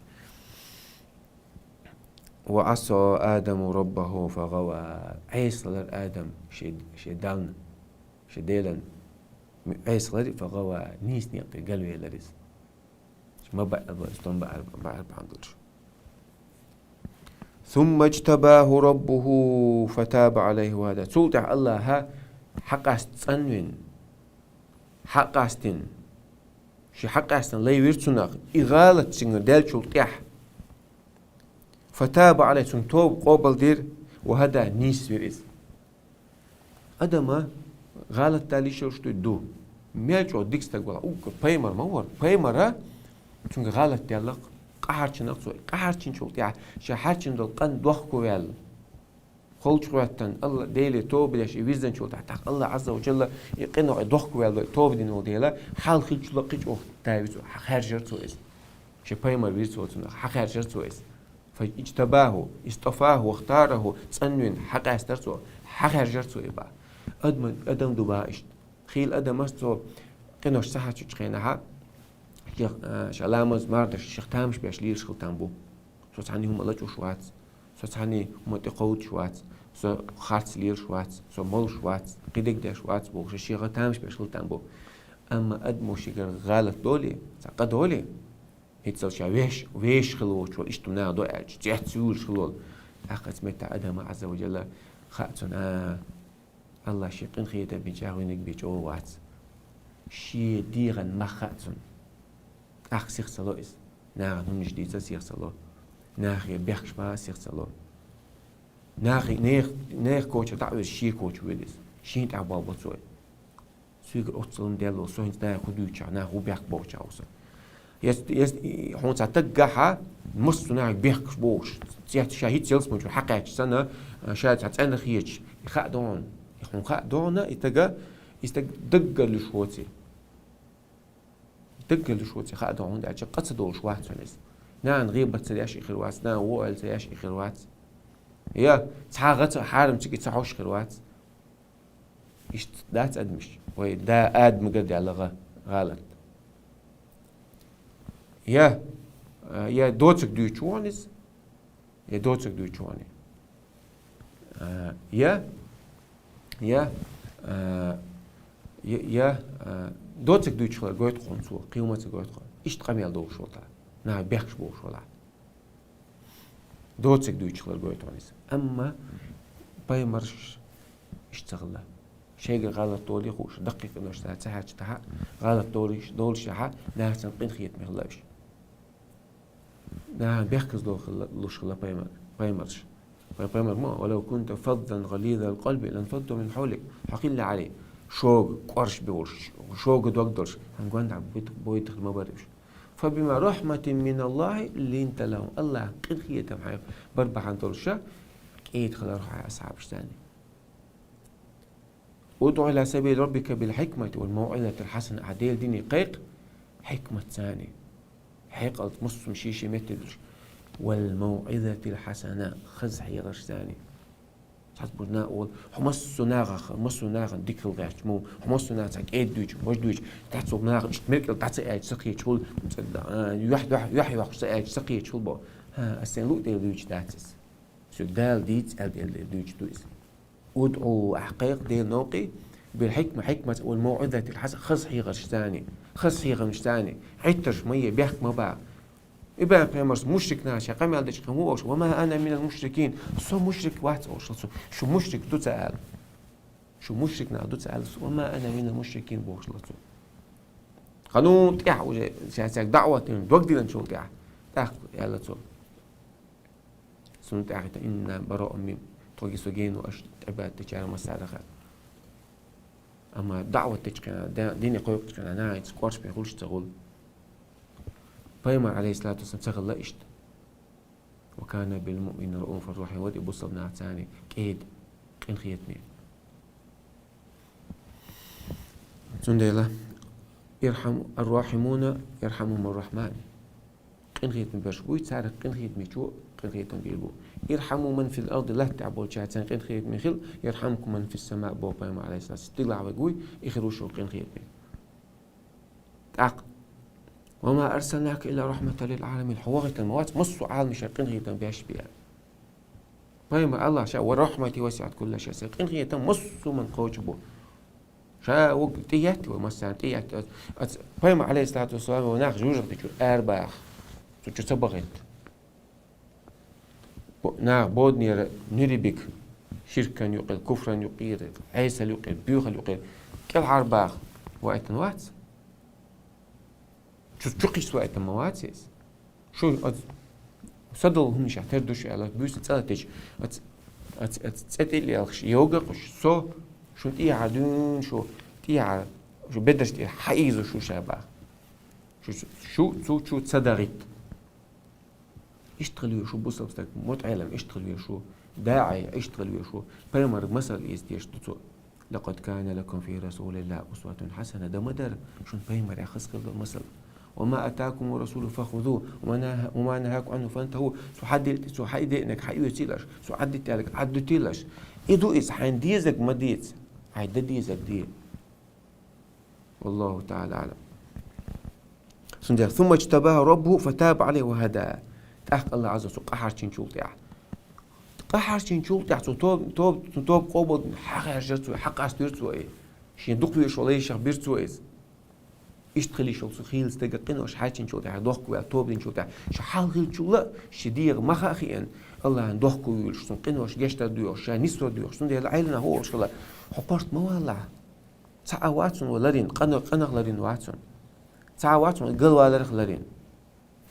«وعصى آدم ربه فغوى». Ӏеса хилира Адам шен, шен Дална, шен Делан. Ӏеса хилира, «فغوى», нийса некъа тӀе галвелира иза. Ма баьа бан, стом баьа, баьа бан долуш. «ثم اجتباه ربه فتاب عليه وهدى». Цул тӀаьхьа Аллаха хьакъаста цӀанвина, хьакъастина, шен хьакъастина лайвира цунах, и гӀалат цуьнга даьллачул тӀаьхьа. «فتاب عليه», цуьнан тоба къобалдира, «وهدى», нийсвира иза. Адама гӀалат дала йиш йолуш дуй? Ду. Мел чӀогӀа дика стаг вара, уггар пайхамар ма вара. Пайхамара цуьнга гӀалат даьлла-кх, къахьарчина-кх цо. Къахьарчинчул тӀаьхьа ша хьарчина долу къан дохко ваьлла, холчу хӀоьттина, Алла, Деле тоба деш и вирзинчул тӀаьхьа, тӀаккха Алла Азза ва Джалла и къинойх дохко ваьлла, тоба дина волу дела, хьал хилчул кхин чӀогӀа да ву цо, хьахаьржира цо иза. Шен пайхамар вира цо цунах, хьахаьржира цо иза. «فاجتباه», «اصطفاه واختاره», цӀанвина, хьакъаьстира цо, хьахаьржира цо и бан. Адам, адам ду бан иштта. Хийла адамаш цо къинош ца хьарчучу хенахьа, шех, а, ша ламаз, мардаш, шех тамаш беш лелаш хила там бу. Со цхьанний хӀума лачкъош вац, со цхьанний хӀума тӀекховдуш вац, со харц лелаш вац, со молуш вац, кхидерг деш вац бохуш, шех тамаш беш хила там бу. Амма адамо шегара гӀалат долий, цхьа къа долий, ХӀинццалц ша веш, веш хила воцуш волу, иштта наха до аьлча, цец вуьйлуш хила волу. ТӀаккха оцу меттехь Адама Азза ва Джалла хаьа цунна, а, Аллах шен къинхетам бен чӀагӀвинарг бен чӀогӀа вац. Шен дегӀан мах хаьа цунна. ТӀаккха сих ца ло иза. Нахана хӀуманаш дийца сих ца ло. Нахе бехкаш бан сих ца ло. Нахе, нех-, нех коча дӀа а веза, шен коча веза иза. Шен тӀехь болу бо цо. Соьгара оццалла ма делла, со хӀинца наха хӀун дуьйцучохь, наха хӀун бехк бохучохь ву со. Эс, эс, и, хьуна цхьа таг гахь, массо а нахе бехкаш бохуш, цец ша хӀинца ялсамани чу хьакхаьчча санна, ша цхьа цӀена хеташ, и хаа догӀу, и хьуна хаа догӀу, и тага, и стаг даггара луьш воций. Даггара луьш воций хаа догӀу, хӀунда аьлча къа ца долуш вац хьуна иза. Нахана гӀийбат ца деш и хир вац, нахана вон ойла ца еш и хир вац. Я цхьа гӀа ца, хьарам цига ца хьош хир вац. Иштта дац адамаш. Вай да Адамагара даьлла гӀа-, гӀалат. Я, а, я доцург дуьйцуш ву хьуна иза, я доцург дуьйцуш ву хьуна. А, я, я, а, я, я, а, доцург дуьйцуш хилар гойту хьуна цо, кхин хӀума ца гойту хьуна. Иштта къамел долуш волу тӀаккха. Наха бехкаш болуш волахь. Доцург дуьйцуш хилар гойту хьуна иза. Амма пайхамарш иштта ца хилла. Шайгара гӀалат долий хууш, даккхий къинош ца, ца хьаьрча тахьа, гӀалат долуш, долуш яхьа, нахаца къинхетаме хилла уьш. Нахана бехказло хилла, луш хилла пайхамар-, пайхамарш. Пай-, пайхамар ма, «ولو كنت فظا غليظ القلب لانفضوا من حولك». Хьо хилла Ӏали, шога кӀорш бевллаш, шога дог долуш, хьан гондахь бойтур-, бойтур ма бара уьш. «فبما رحمة من الله لنت لهم». Аллахьан къинхетам хьайх бар бахьана долуша, кӀеда хилар хьайн асхьабашца. «ادع إلى سبيل ربك بالحكمة والموعظة الحسنة». Ахьа Делан дине кхайкха хьикматца. хьекъал массо а ший-ший метте деш. «Вал мавъизатил хьасана», хаза хьехарш царна. Цхьацца бу нах оал, хьо массо а нахах, массо а нахана дика хила гӀерташ ма, хьо массо а наха цхьа кӀеда дуьйцуш, важа дуьйцуш, дӀа цу нахана иштта меркӀал дӀа ца аьлча ца кхеташ хул, дӀа, юхь-, юхь-, юхь-, юхь-, ца аьлча ца кхеташ хул бо. ХӀа, ас сен луъ Дела дуьйцуш дац иза. Соьга Дала дийца аьлла Дела дуьйцуш ду иза. «ادع», ахь кхайкха Делан новкъа, «بالحكمة», хьикмат, «والموعظة الحسنة», хаза хьехарш царна, хаза хьехамаш царна, хьийтарш ма е, бехк ма баккха. ИбрахӀим пайхамара мушрик наха шоай къамаьл деча хана муха оалаш: «وما أنا من المشركين», со мушрик вац оалаш хилла цо. Шу мушрик ду ца аьлла. Шу мушрик нах ду ца аьлла цо. «وما أنا من المشركين» бохаш хилла цо. Ханна тӀехьа уже ша цаьрга даӀват дина, дог диллинчул тӀехьа, тӀаккха аьлла цо. Цунна тӀехьа: «إنا براء من», тхоги со гена ва аша Ӏибадат дечарех массарех. Амма даӀват деча хана, да-, дине кхойкхуча хана, нахаца кӀоршаме хулаш ца хул. Пайхамар, عليه الصلاة والسلام, ца хилла иштта. «وكان بالمؤمنين رءوفا رحيما», вади бусалба нахаца царна кӀеда, къинхетаме. Цундела: «ارحموا الراحمون يرحمهم الرحمن». Къинхетаме берш буй, царех къинхетамечо къинхетам бийр бу. «ارحموا من في الأرض», латта тӀа болчарна къинхетаме хила, «يرحمكم من في السماء», бо пайхамар, عليه الصلاة والسلام. Стигалахь вайга вуй, эхир ву шух къинхетаме. ТӀаккха: «وما أرسلناك إلا رحمة للعالمين». Хьо вахийтина ма вац массо а Ӏаламашта къинхетам беш бе. Пайхамар АллахӀа ша: «ورحمتي وسعت كل شيء». Са къинхетам массо а хӀуманна кхоачаш бу. Ша вуг тӀехӀотта вай массарна, тӀехӀотта. Ас, ас, Пайхамар, عليه الصلاة والسلام, вай нах жожагӀате чура арабаха. Цу чу ца бахийта. Бо-, нах боданера нуьрбиг, ширка юкъера, куфра юкъера, Ӏесал юкъера, боьхал юкъера кӀелхьарбаха ваийтина вац. Цу чу кхийса ваийтина ма вац иза. Шу ас садола хӀуманашта тера ду шу аьлла, буьйса цӀа латийча, ас, ас, ас цӀе тӀа лелхаш, йоагӀаш, со шун тӀехьа дуьйна, шу тӀехьа, шу бедарш тӀера хьаийза шу ша баха. Шу, шу цу чу ца дагӀийта. Иштта хила веза шу бусалба стаг, мутаӀелам иштта хила веза шу, даӀи иштта хила веза шу, пайхамара масал эца дезаш ду цо. «لقد كان لكم في رسول الله أسوة حسنة», дан ма дарий шун пайхамарах хаза хилла масал. «وما آتاكم الرسول فخذوه وما نهى-، وما نهاكم عنه فانتهوا». Цо хьадийтар, цо хьадеанарг хьаоьцийла аша, цо Ӏадийтарг Ӏаддутийла аша. И ду иза, хьайна дезарг ма деца, хьайна дан дезарг де. والله تعالى أعلم. Цундела: «ثم اجتباه ربه فتاب عليه وهدى». ТӀаккха АллахӀ Ӏазза ва Джалла цо къахьарчийначул тӀехьа. Къахьарчийначул тӀехьа цо тоб-, тоб-, цун тоба къоабалдина хьахаьржар цо, хьакъастоийра цо и. Шийна дукха везаш волча лайшах бира цо иза. Иштта хила йиш йолча цу хийла стага къинош хьаьрчийначул тӀехьа дохко ваьлла, тоба динчул тӀехьа. Ша хьалха хилчул а, ший дегӀа мах а хиъна, АллахӀана дохко воалаш, цун къинош гечдар доахаш, ша нисвар доахаш. Цундела Ӏаьлина хӀу оалаш хилла: хьо корта ма валалахь. Цхьа а вац хьона вай ларйина, къина-, къинах ларйина вац хьона. Цхьа а вац хьона галваларах ларйина.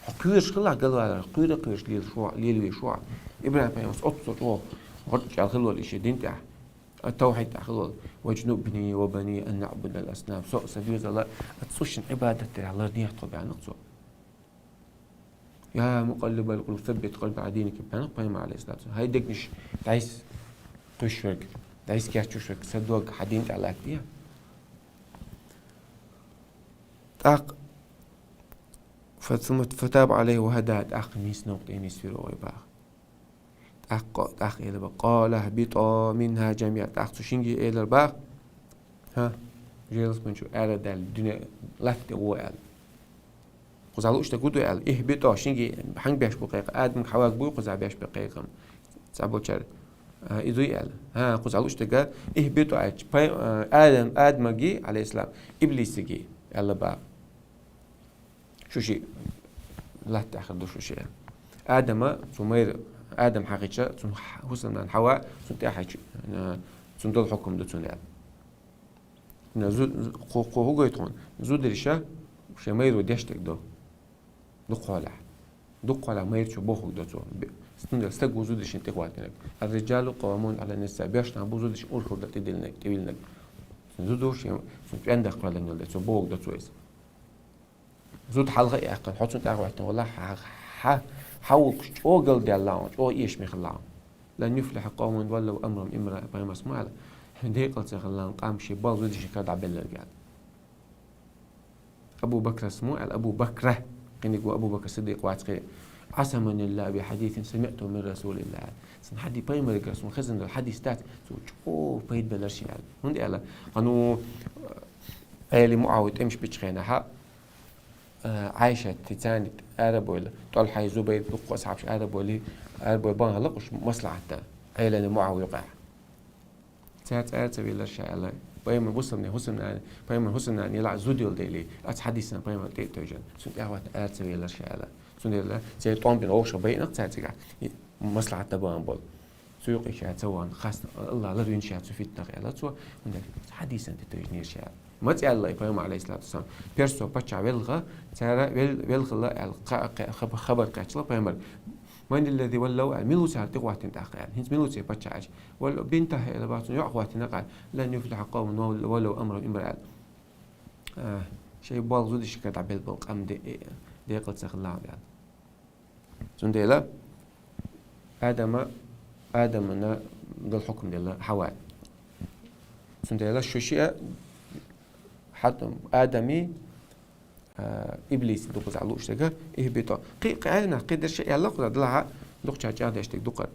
Хьо кхоьруш хилалахь галваларах, кхоьра а кхоьруш лела шо-, лела веза шо. ИбрахӀим пайхамара оццул чӀоагӀа гӀорчӀал хилла волу и шен дин тӀехь, а, тавхьид тӀехь хилла волу: «واجنبني وبني أن نعبد الأصنام». Со а, сан доьзал а цу цӀушна Ӏибадат дарехь лардехьа тхо, баьхнарг цо. «يا مقلب القلوب ثبت قلبي على دينك», баьхнарг пайхамар, Ӏалайхиссалату вассалам. ХӀай дегнаш дӀасакхуьйсуш верг, дӀасакерчаш верг, сан дог хьан дин тӀехь латтаде. ТӀаккха: «فتاب عليه وهدى», тӀаккха нийса новкъа тӀе нисвира вай, баха. ТӀаккха, тӀаккха элира, баха: «قال اهبطا منها جميعا». ТӀаккха цу шинге элира, баха: «ХӀа, желаспан чу арадаьлла, дуьне латта тӀе гӀо», аьлла. Кхузахь лууш дерг хӀун ду аьлла? «اهبطا», шинге хьанга беш бу кхайкхам? Адамга, Хьавага буй кхузахь беш бу кхайкхам? Цхьаболчара, а, и дуй аьлла. ХӀа, кхузахь лууш дерг «اهبطا» аьлча, пай-, а, Адам, Адамаги, Ӏалайхиссалам, Иблисиги аьлла, баха. Шу шиъ латта тӀехь хир ду шу шиъ. Адама цу майра, Адам хьахийча, цун хӀусамнана Хьава, цунна тӀехьа хьаьжча, а, цунна долу хьукам ду цунна аьлла. Зу-, зу-, кху, кху хӀу гойту хьуна? Зударша шайн майро деш дерг ду. Дукха хьолахь. Дукха хьолахь майрачо бохург до цо. Бе-, цундела стаг ву зударшна тӀехӀоттинарг. «الرجال قوامون على النساء». Боьрша нах бу зударшна урхалла дан тӀедиллинарг, тӀевиллинарг. Зуда ву шен, цунна пӀенда кхоьллинарг де, цо бохург до цо иза. Зуда хьалха а яьккхина, хьо цунна тӀехӀоттина валахь, хьа, хьа, хьан гӀуллакхаш чӀогӀа галдаьлла хьуна, чӀогӀа эшаме хилла хьуна. «لن يفلح قوم ولوا أمرهم امرأة», пайхамарс ма аьлла, хьуна декъала ца хилла къам шен балха зударшна кара дӀабелларг аьлла. Абу Бакрас ма аьлла, Абу Бакра. Къиниг ва Абу Бакр Сиддикъ вац кхы. «عصمني الله بحديث سمعته من رسول الله». Сан хьади-, пайхамарагара сона хезна дола хьадис дац, цо чӀоагӀа пайда белар ше аьлла. ХӀунда аьлла? Хьан ву, Ӏели МуӀавия тӀемаш бича хенахьа, а, Ӏайшат, Тицани арабойла, ТӀалхьай, Зубайр, дуккха асхьабаш арабойли, арабой бан хьалакъуш маслахьатта, Ӏелани МуӀавия юкъехь. Цаьрца ара ца велар ша аьлла. Пайхамар бусалбане хӀусамнана, пайхамар хӀусамнана елахь зуда йолу дели, аца хьадисан пайхамар тӀе а тевжина. Цунна тӀаьхьа ара ца велар ша аьлла. Цундела церан тӀом бина вовшах байинарх цаьрцигахь. И маслахьат дан бан болу. Цу юкъе ша ца вахана, хас Алла лар вина ша цу фитнах аьлла цо, хӀунда хьадисан тӀе тевжинера ша аьлла. Маца аьлла и пайхамар, алейхиссалату вассалам, персо паччахь велха, цара вел-, велхала аьлла, кха-, кха-, хаб-, хабар кхаччалла пайхамар. «من الذي ولوا» аьлла, мила ву цара тӀехӀоттина тӀаккха аьлла. ХӀинца мила ву церан паччахь аьлча. «ولوا بنته» аьлла бац, йоӀ хӀоттина къа. «لن يفلح قوم ولوا أمرهم امرأة» аьлла. А, шайн болу зудашка дӀабелла болу къам де-, декъала ца хилла аьлла. Цундела Адама, Адамана дала хьукам делла Хьава. Цундела шу шиъ хьат-, Адами, а, Иблиси дукхаза лууш дерг, «اهبطا». Кхин, кхин Ӏеламнаха кхин дерш аьлла кхуза, делахь а дукхачара чӀагӀдеш дерг дукха.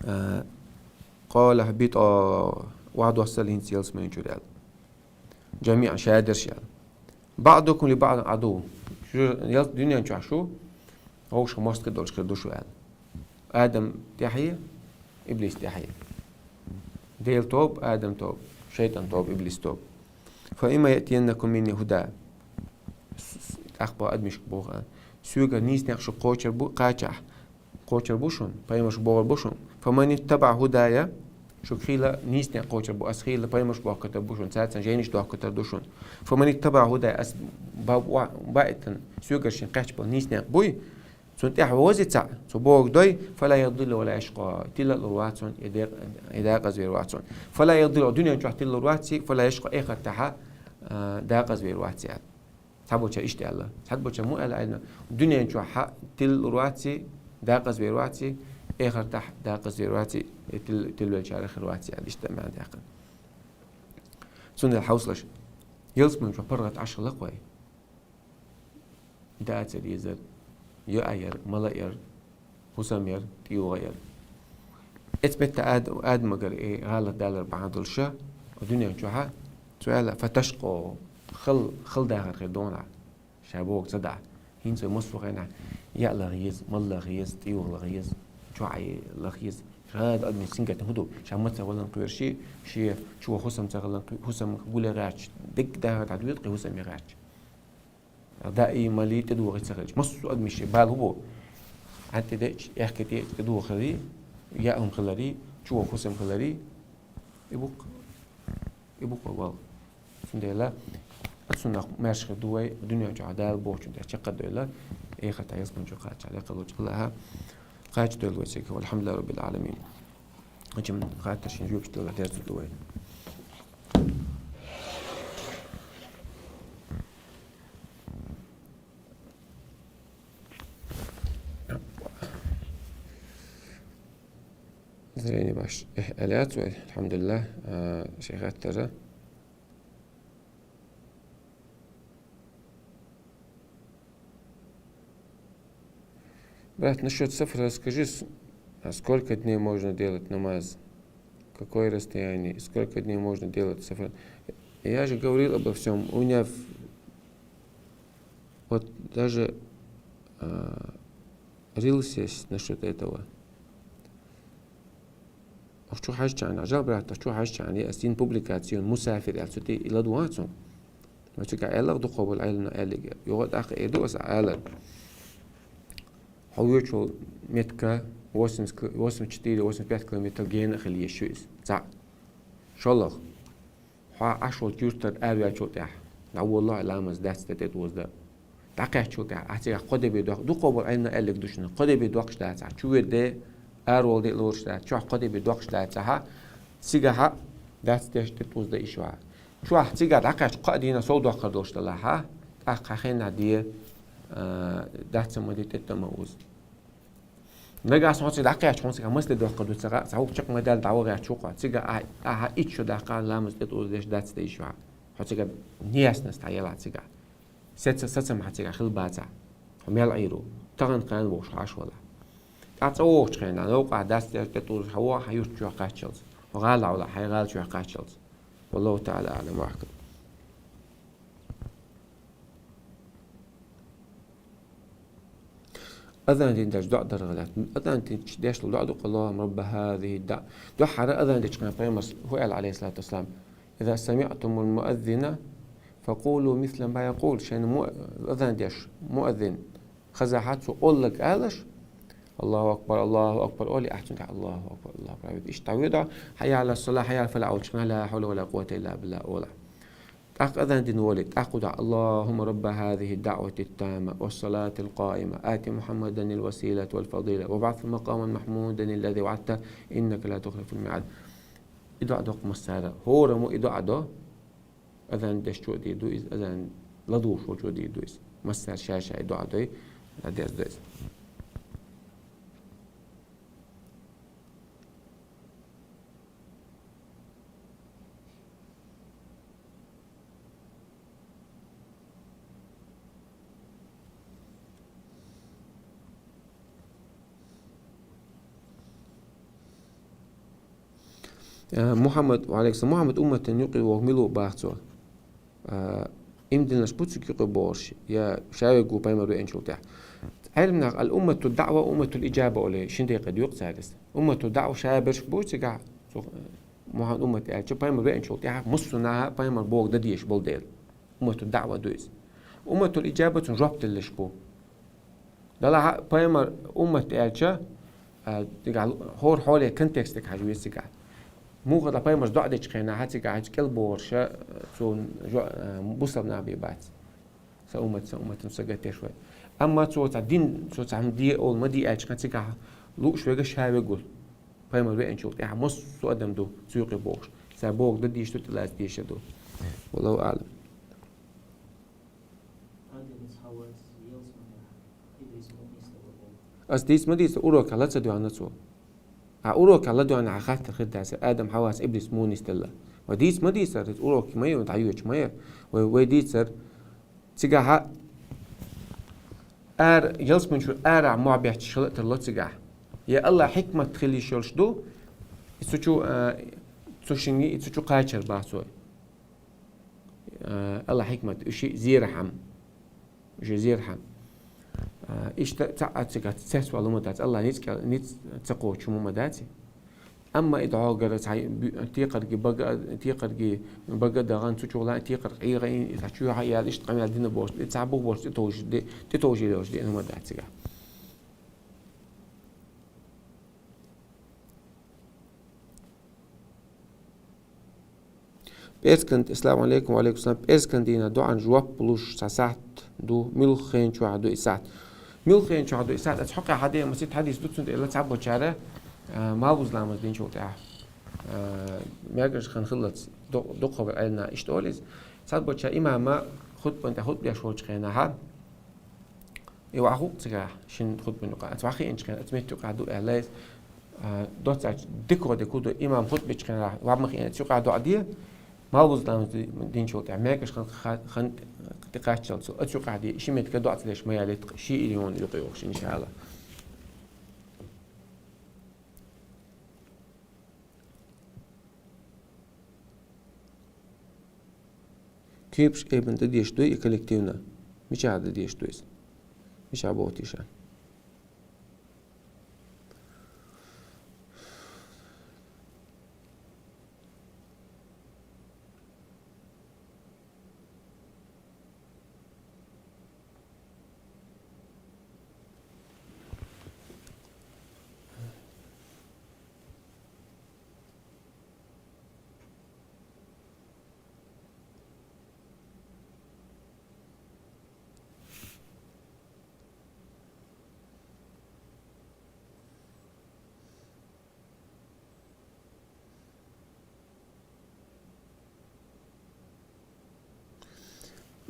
А, «قال اهبطا», охьадоссал хӀинца ялсамани чуьра аьлла. «جميعا», шадерш аьлла. «بعضكم لبعض عدو». Шу, ял-, дуьнен чохь шу вовшах мостагӀий долуш хир ду шу аьлла. Адам тӀаьхье, Иблис тӀаьхье. Делан тоба, Адам тоба, шайтӀан тоба, Иблис тоба. «فإما يأتينكم مني هدى». С-, с-, тӀаккха боху адамашка боху, а, соьгара нийса некъ шу кхочур бу, кхачахь. Кхочур бу шуна, пайхамарш бохур бу шуна. «فمن اتبع هداي», шуьга хийла нийса некъ кхочур бу, ас хийла пайхамарш бохкуьйтур бу шуна, цаьрца жайнаш дохкуьйтур ду шуна. «فمن اتبع هداي», ас ба-, ба-, баийтина, соьгара шен кхаьчна болу нийса некъ буй, цунна тӀаьхьа вазе цхьаъ, цо бохург дой, «فلا يضل ولا يشقى», тилла а лур вац цунна, и декъ-, и декъаза вер вац цунна. «فلا يضل», дуьнен чохь тилла лур вац, «فلا يشقى», эхартахьа, а, декъаза вер вац аьлла. Цхьаболчара иштта аьлла. Цхьаболчара муха аьлла айна, дуьнен чохь хьа тилла лур вац, декъаза вер вац, эхартахь декъаза вер вац, и тил-, тилвеллачарах хир вац аьлла, иштта маьӀна даьккхина. Цундела хьовсалаш, ялсамани чохь паргӀат Ӏаш хилла-кх вай. Дацар, езар, йоӀ яр, мала яр, хӀусам яр, тӀейогӀу яр. Эцу метта Ад-, Адамагара и гӀалат далар бахьана долуша, дуьнен чохьа, цо аьлла, «فتشقى», хал, хал дахар хир догӀна, ша боху ца дахь. ХӀинца вай массо а хенахь яа лаха еза, мала лаха еза, тӀейогӀу лаха еза, чохь лаха еза. ХӀара адамийн сингаттам хӀун ду? Ша маца валан кхоьру ши, шен чу хӀусам ца хилан кхоьру, хӀусам гуле гӀерташ, дегга дахар дӀадоьду кхин хӀусаме гӀерташ. Даим мали тӀедогӀий ца хилча. Массо а адамийн шен бала хӀун бу? ГӀан тӀе деъча, аьхка тӀе тӀедогӀу хилари, яа хӀума хилари, чу ваха хӀусам хилари. И бу-кх, и бу-кх вай бала. Цундела, ацу нах маьрша хир ду вай, дуьнен чохь Дала бохучун тӀехь чекхдойла, эхартахь ялсамани чу кхачахь, лекха лучу Аллаха кхачадойла вай цига. Валхьамдулиллахи раббил Ӏаламин. Ачам хаттар шен жоьпаш дала дерза ду вай. Зрение баш. Э, аьлла яц вай, алхьамдулиллах, а, шен хаттара. Брат, насчёт сафара расскажи, с-, а сколько дней можно делать намаз? Какое расстояние? Сколько дней можно делать сафар? Я же говорил обо всём. У меня в-, вот даже, а, рилс есть насчёт этого. Ахчу хьажчана, жал брат, ахчу хьажчана, я син публикацию мусафир, я цути ила дуацу. Мачика аьлла дукхо бол айлна аьллиге. Йога тӀаккха э ду аса аьлла. Хьо вуьйчул метка восемьдесят к-, восемьдесят четыре, восемьдесят пять километр гена хили еш шу иза. Цхьаъ. ШолгӀа. Хьо Ӏаш волчу юьртара араваьллачул тӀаьхьа. ДӀаволлахӀа ламаз дац тӀе тӀедузда. ДӀакхаьччул тӀаьхьа, ахь цигахь кхо дебе доккхуш, дукхо бу Ӏилман аьллиг ду шуна, кхо дебе доккхуш дацахь, чу вир де, араволу де лоруш дац, чохь кхо дебе доккхуш дацахь, цигахьа дацдеш тӀе тӀузда иш ваха. Чохь цигахь дӀакхаьчча кхо а дийнахь сов доккхар долуш далахьа, тӀаккха хьан хеннахь де, а, дац ма де, тӀе ма уз. Нагахь сан хьо цига дӀакхаьчча, хьуна цигахь масле доккхар ду ца хаьа, цхьа хӀума чекх ма даьлла дӀавахьа чу кхо. Цигахь ахь, ахьа итт шо даккха ламаз тӀе тӀузда деш дац де иш ваха. Хьо цигахь неснас тхьа елахь цигахь. Саца, саца ма хьа цигахь хила бацахь. Хьо мел Ӏийр ву? Тахана кхана вогӀуш хьо Ӏаш валахь. ТӀаккха цӀа вогӀучу хенахь, новкъахь дас дерг тӀе тӀузуш хьо вогӀу, хьан юрт чохь кхаччалц. Хьо гӀала Ӏа валахь, хьайн гӀала чохь кхаччалц. Валлаху таӀала аӀлам ва ахкам. Азан дин деш доӀа даргӀа лаьтта. Азан дин деш дола доӀа ду-кх: «Аллахумма рабба хазихи ддаъ». Дуьххьара азан дечу хенахь пайхамара хӀу аьлла, Ӏалайхиссалату вассалам: «Иза самиътумул муаззина, факъулу мисла ма якъул». Шайна му-, азан деш, муаззин хезахь, цо олларг алаш: «Аллаху акбар, Аллаху акбар», олий, ахь цуьнга: «Аллаху акбар, Аллаху акбар». Иштта дӀавоьду, «Хьайя Ӏала ссалахь, хьайя Ӏала фалахь», олучу хенахь: «Ла хьавла ва ла къуввата илла биллахь», олахь. ТӀаккха азан дина волий, тӀаккха ду: «Аллахумма рабба хазихи ддаъвати ттамма, ва ссалати лкъаима, ати Мухьаммадан лвасилата валфадила, ва баӀсху макъаман махьмудан аллази ваӀадтаху, иннака ла тухлифул миӀад». И доӀа до-кх массара. ХӀора мо и доӀа до, азан дешчо а дийр ду иза, азан ладугӀуш волчо а дийр ду иза. Массара ша-ша и доӀа дой, дӀадерзадо иза. Э, Мухьаммад, ва Ӏалайкум салам, Мухьаммад умматан юкъе вогӀу мила ву бах цо? Э, иман диллинарш бу цигахь юкъе богӀурш, я ша верг ву пайхамар веанчул тӀаьхьа? Ӏелам наха ал-уммату даӀва, умматул иджаба олий, шин декъе дуьйцу цара иза. Уммату даӀва ша берш бу цигахь, цу, э, Мухьаммад уммат аьлча, пайхамар веанчул тӀаьхьа массо а наха пайхамара бохург дан дезаш болу дела. Уммату даӀва ду иза. Умматул иджаба цунна жоп делларш бу. Делахь а пайхамар уммат аьлча, а, цигахь лу-, хӀора хьоле контекстага хьажа веза цигахь. Муха дан пайхамара доӀа дечу хенахь, цигахь хьаьжча кӀел богӀурш, а, цунна жо-, а, бусалба нах бен бац. Сан уммат, сан уммат, сан гатеш вай. Амма цо цхьа дин, цо цхьа хӀума де олу ма де аьлча, цигахь лууш верг ша верг ву. Пайхамар веанчул тӀаьхьа массо а адам ду цу юкъе богӀуш. Цара бохург дан дезаш ду, тӀелаца дезаш ду. Валлаху аӀлам. Ас дийца ма дийца, урокехь ла ца доьгӀна цо. Ахьа урокехь ладоьгӀна, ахьа хаттар хир дац, Адам, Хьавас, иблис муха нисделла. Вай дийца ма дийцара, иза урок ма яра, дӀайоьдуш ма яра. Вай, вай дийцара, цигахьа ара, ялсамани чуьра арахь мохь бетташ хила а тарло цигахь. Я АллахӀан хьикмат хила йиш йолуш ду, и цу чу, а, цу шинге, и цу чу кхачар бах цо. Э, АллахӀан хьикмат, уьш зерхьама. Уьш зерхьама. Э, иштта цхьаъ а цигахь цецвала хӀума дац, АллахӀа ницкъ кӀел-, ницкъ ца кхочуш хӀума ма дац. Амма и дӀогара цхьа бу-, текхарге бага, текхарге бага а дахана, цу чу лаьа текхарг Ӏехийна, и цхьа чоьхьа а яьлла, иштта къамел дина бохуш, и цхьа бух бохуш, тӀетовжа де-, тӀетовжийла йолуш деана хӀума дац цигахь. ПӀераскан, ассаламу Ӏалайкум, ва Ӏалайкум салам. ПӀераскан дийнахь доӀан жоп луш цхьа сахьт ду, муьлххачу хенахь ду и сахьт? Муьлххачу хенахь ду и сахьт? Аса хьокъехь хьан ден масийтта хьадис ду, цунна тӀе ила цхьаболчара, а, малхбуза ламаз динчул тӀаьхьа, а, мегаш хан хиллалц ду-, дукхахболу Ӏеламнаха иштта олу иза. Цхьаболчара имама хутбан тӀе хутба деш волчу хенахьа, и ваха хӀуъа цигахь, шина хутбан юкъахь, аса ваха хиъначу хенахь, аса метта юкъахь ду аьлла иза, а, доццачу дика гӀо дика ду, имам хутбечу хенахь, ваха ма хиъна, аса юкъахь доӀа де, малхбуза ламаз ди-, динчул тӀаьхьа, мегаш хан, хан, хан тӀекхаччалц, аса юкъахь де, ши меттиг доӀа ца деш ма ялийта, ши ирьона юкъе йохуш, иншаАллахӀ. Кепаш эбан дан дезаш дуй и коллективна? Мичахь дан дезаш ду иза? Мичахь боху теша?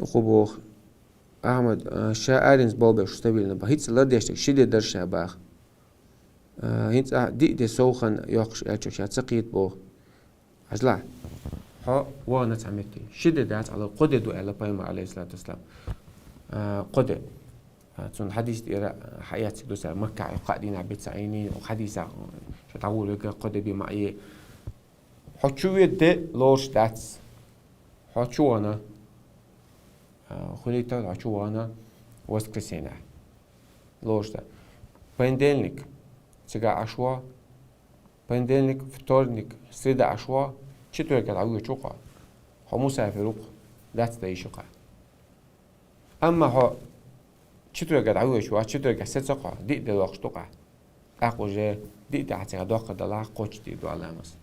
Оха боху: «Ахьмад, а, ша аренца болх беш стабильно баха. ХӀинца лардеш дерг ши де дара ша баха. А, хӀинца ахьа диъ де сов хан йоккхуш аьлча ша ца кхета боху». Хьажалахь, хьо вахана цхьа метте. Ши де дац, Ӏалла, кхо де ду аьлла пайхамара, Ӏалайхиссалату вассалам. А, кхо де. А, цун хьадис тӀера хьаэциг ду цар, Макка кхаа дийнахь бицахьийний, хьадиса ша дӀаволавелла кхо де бе ма Ӏе. Хьо чу ве де лоруш дац. Хьо чу вана, а, хуьлийта хьо чу вана воскресенье. Лоруш дац. Понедельник цига Ӏаш ву, понедельник, вторник, среда Ӏаш ву, четверг дӀавоьдуш ву-кх хьо. Хьо мусафир ву-кх, дац дан йиш ю-кх. Амма хьо четверг дӀавоьдуш ву, четверг сецо-кх хьо, диъ де доккхуш ду-кх. ТӀаккха уже диъ де хьо цига доккха далахь, кхоччуш дийр ду ламаз.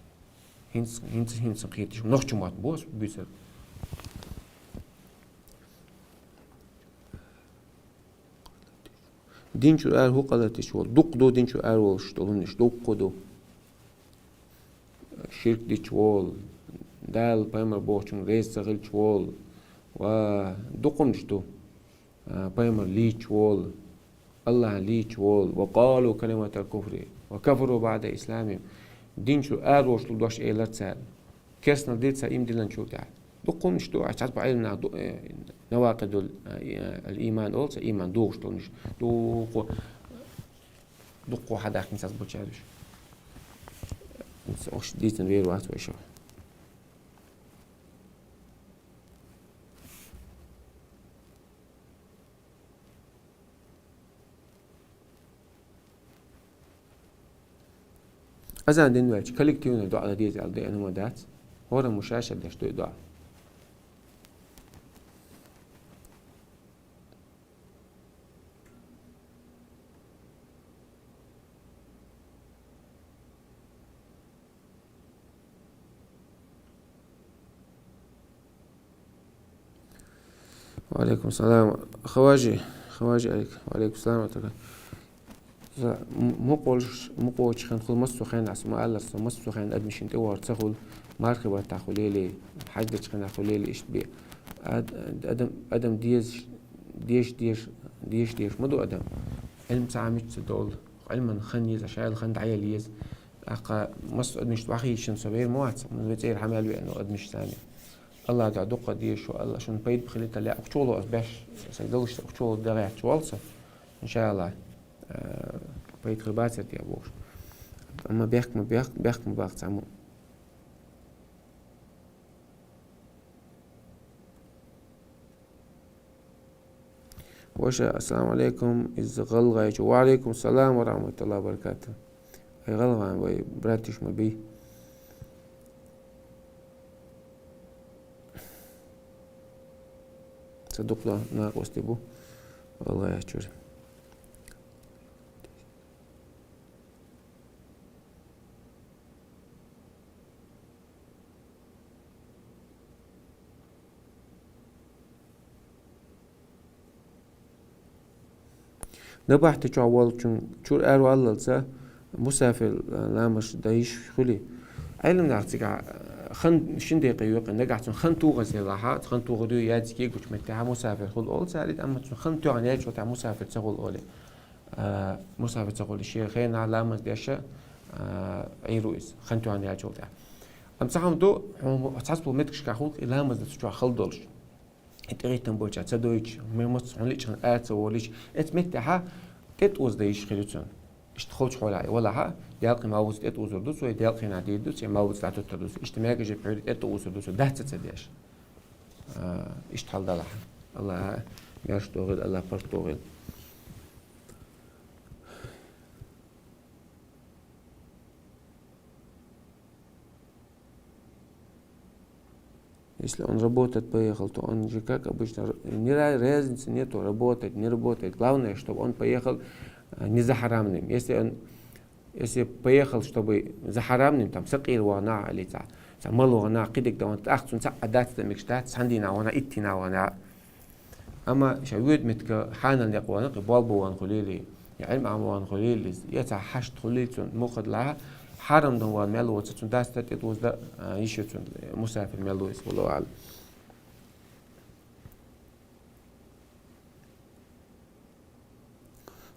ХӀинца, хӀинца, хӀинца кхеташ, нохчийн мотт бу ас буьйцург. Дин чура ара хӀу къа латийта волу? Дукха ду дин чура ара волуш долу хӀуманаш, дукха ду. Ширк дича волу, Дала, пайхамар бохучунна реза ца хилча волу, ва дукха хӀуманаш ду. А, пайхамар лийча волу, Аллахь лийча волу. «Ва къалу калиматал куфри ва кафару баъда исламихим». Дин чура ара волуш долу дош элира цара. Керстанал дира цара иман диллинчул тӀаьхьа. Дукха хӀуманаш ду, аш цхьацца бу Ӏилманах ду, э, навакъидул, э, э, ал-иман олу цара, иман дохуш долу хӀуманаш. Дукха, дукха хьадахкина цхьацца бу цара уьш. Ас уьш дийцина вер вац вай шу. Азан дина ваьлча, коллективный доӀа дан деза аьлла деана хӀума дац. ХӀораммо ша-ша деш ду и доӀа. Ва алейкум салам. Хаважи, Хаважи Алик. Ва алейкум салам ва рахматуллах. За, м-, мукъолш-, мукъочу хенахула массо хенахь ас ма-аллара, со массо хенахь адамашна тӀе вахар ца хуьлу, мархи баттахь хуьлийла, хьаьждачу хенахь хуьлийла, иштта бе. Ад-, адам, адам дезаш, деш, деш, деш, деш ма ду адам. Ӏилма ца Ӏамича ца долу, Ӏилман хан еза, шайла хан дӀаяла еза. ТӀаккха массо адамашна вахийчун со вер ма вац, ман вецӀера хьамел веана адамаш санна. Аллах дуьхьа дукха дезаш ву, Аллах шуна пайда хилийталла, укх чухула ас беш, сайн далуш укх чухула дагӀаьтташ волу со. Иншаллах, э, пайда хир бацара те бохуш. Амма бехк ма бехк, бехк ма баккха цхьаммо. Ваша, ассаламу алейкум, из ГӀалгӀайчу. Ва алейкум салам ва рахматуллахи ва баракату. Ай, гӀалгӀайн вай братиш ма бий. Ца дукха накъости бу ГӀалгӀайчуьра. Набахти чохь волчун чуьра араваллалца мусафир ламаз дан йиш хуьлий? Ӏелам нах цигахь хан шин декъе юкъе, нагахь цунна хан тухаза елахь, хан тухур ю яц кегучу меттехь мусафир хуьлу олу цара, амма цунна хан тоьхна яьлча тӀехь мусафир ца хуьлу олий. А, мусафир ца хуьлу, шен хенахь ламаз деш, а, Ӏийр ву иза, хан тоьхна яьлчул тӀехь. Амма цхьа хӀума ду, хьуна цхьацца болу меттигашкахь хуьлу и ламаз дан цу чохь хала долуш. И тӀехӀиттина болчохь ца дойтуш, мел маца хьуна лиъча хьуна ара ца волуьйтуш, эцу меттехь тӀетӀуза дан йиш хир ю цунна. Иштта холчу хьолехь валахь, делкъе малхбуц тӀетӀузур ду цо, я делкъе хенахь дийр ду цо, я малхбуц дӀатуттур ду цо. Иштта маьркӀажа пхьуьйра тӀетӀузур ду цо, дац ца деш. А, иштта хьал далахь. Аллаха маьрша догӀийла, Аллаха паргӀат догӀийла. Если он работать поехал, то он же, как обычно, р-, не ра-, разницы нету, работать, не работать. Главное, чтобы он поехал, а, не за харамным. Если он, если поехал, чтобы за харамным, там, сакъийра вахана, или ца, ца мала вахана, кхидерг дан вахана, тӀаккха цунна цхьа а дац дан мегаш дац, цхьана дийнахь вахана, итт дийнахь вахана. Амма ша воьду меттиг хьанал некъ вахана, кхин болх бан вахана хуьлийла, я Ӏилма Ӏамма вахана хуьлийла, я цхьа хьашт хуьлийла цунна, муха делахь а, хьарам дан вахана мел воцург цунна дац дан тӀетӀуза дан, а, йиш ю цунна, мусафир мел ву иза, валлаху аӀлам.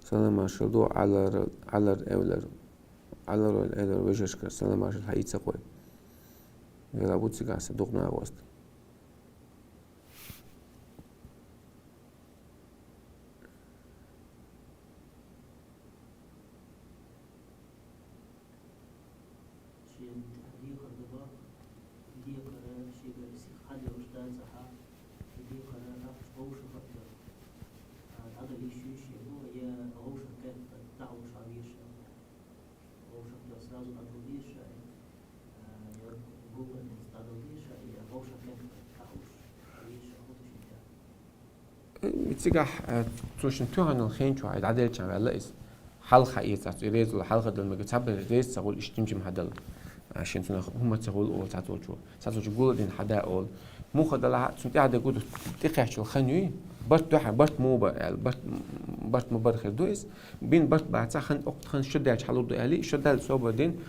Салам маршалла ду, Ӏалар, Ӏалар эвлар, Ӏалар эвлар вежаршкара салам маршалла хьаийца кхой. Вела бу цигахь сан дукха накъост. Декхара, шийга сиха хьаделлаш дац ахьа, и декхара ахча вовшах а дара. А, дӀадала йиш йий шийга, е вовшах кхетта, дӀа а вовшах везаш а. Вовшах дала сразу дӀадала деза ша, а, е гуллакхца дӀадала деза ша, е вовшах кхетта, дӀа а вовшах везаш а хӀу тушин тӀа. Цигахь, э, цу шин туьханал хенчу хьай дӀаделчан ваьлла иза. Хьалха эцац, и резал хьалха дала мега, цхьабар реза ца гӀул, иштта жим-жим хьадала. А, шин цунах хӀума ца гӀул, о, цацулчу, цацулчу гула дин хьада, ол. Муха дала, цун тӀехьа дагуду, тӀекхаччул хан юй, барт дуьхьа, барт му ба, аьл, барт, барт ма бар хир ду иза. Бин барт баца, хан, окт хан шо даьч хьалур ду, аьли, шо дал собар дин,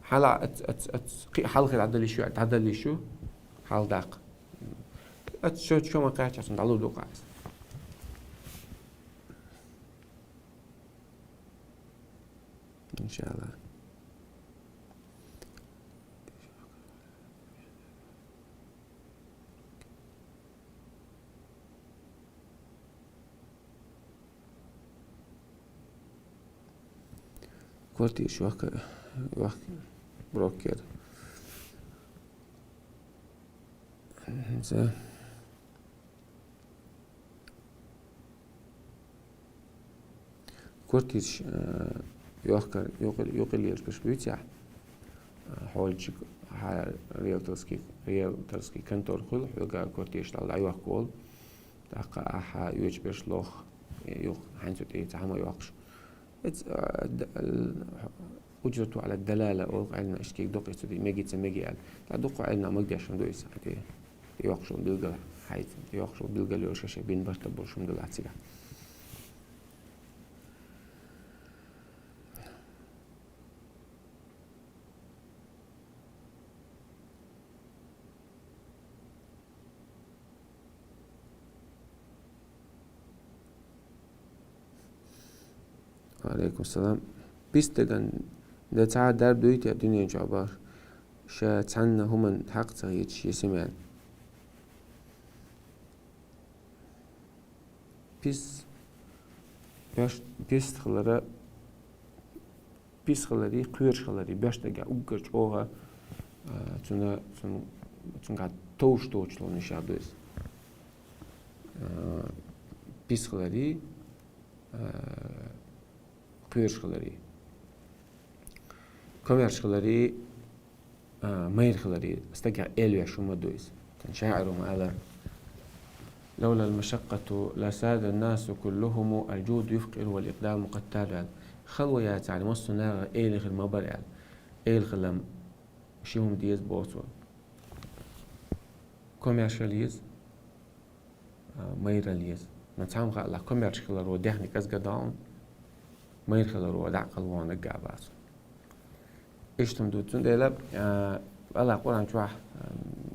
хьала ац, ац, ац, кхи хьалхи дӀадалиш ю, дӀадалиш ю, хьал даккха. Ац шо, шо ма кхача, цун дӀалур ду къа иза. Иншалла. Квартира йохка, йохка брокер. За. Квартираш, э, йохкар, юкъе-, юкъе лелаш берш буьйцахь, э, хьолчик хьа риэлторский, риэлторский контор хуьлу, хьоьга квартираш дӀа-, дӀайохка волу, тӀаккха ахьа оьцуш берш лох, э, юха хьаьнца тӀе ца хьама йоккхуш. Эц, а, д-, ал-, уджрату ала далала, олу Ӏилма ишкик дукха эцу ди, меги ца меги аьлла. Та дукха Ӏилма магадеш ду иза, хьати, йоккхуш билгал хьайца, йоккхуш билгал йолуш шаша бин барта болуш хӀума дала цига. Ва алейкум салам. Пистаган де цхьа дарба дуй те дуьнен чохь бахаш? Ша цхьанна хӀуман хьакъ ца хеташ, я семьян. Пис, пес-, пис хилара, пис хилари, кхоьруш хилари, беш дагахь уггар чӀогӀа, а, цуьнан, цуьнан, цуьнгахь товш доцуш лонаш ду иза. А, пис хилари, а, кхоьруш хилари. Комаьрша хилари, а, майра хилари, стагах эл веш хӀума ду иза. Цхьана шаӀиро ма аьлла: «Лавлал машаккату ласадан насу куллухуму, аль-джуду юфкъиру валь икъдаму къатталу», аьлла. Хало яцахьара массо а нахах эла хир ма бара аьлла. Эла хилам ши хӀума деза боху цо. Комаьрша хила еза, а, майра хила еза. Но цхьамма хаалахь, комаьрша хиларо дехне кӀезга даун, майра хиларо дӀакъал вон нагга а бацу. Иштта хӀума ду цундела, а, Аллах Къуръан чохь, а,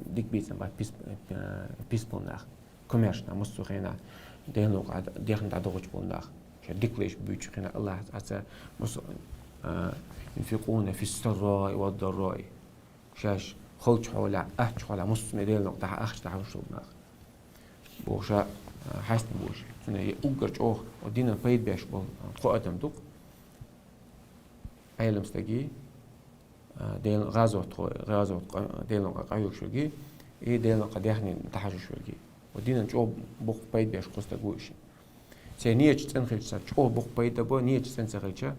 дика бийцина бац пис-, а, писболу нах, комаьрша нах, массо а хенахь Делан новкъа дехна дӀадохуьйтуш болу нах. Ша дика леш буьйцу хенахь Аллах Ӏазза массо а, а, юнфикъуна фис-сарраи вад-дарраи. Шаьш халчу хьолехь, аттачу хьолехь, массо а Делан новкъа дӀа-, ахча дӀахьуш болу нах. Бохуша, а, хьаьстина бохуш. Цуьнан е уггар чӀогӀа, о, динан пайда беш болу, а, кхо адам ду-кх. Ӏелам стаги, а, Делан гӀазот хо-, гӀазот къа-, Делан къа-, къахьоьгуш верги, и Делан къа дехнийн дӀахьажуш верги. О, динан чӀогӀа боккха пайда беш кхо стаг ву и ши. Церан нийяташ цӀена хилча, царна чӀогӀа боккха пайда бо, нийяташ цӀена ца хилча,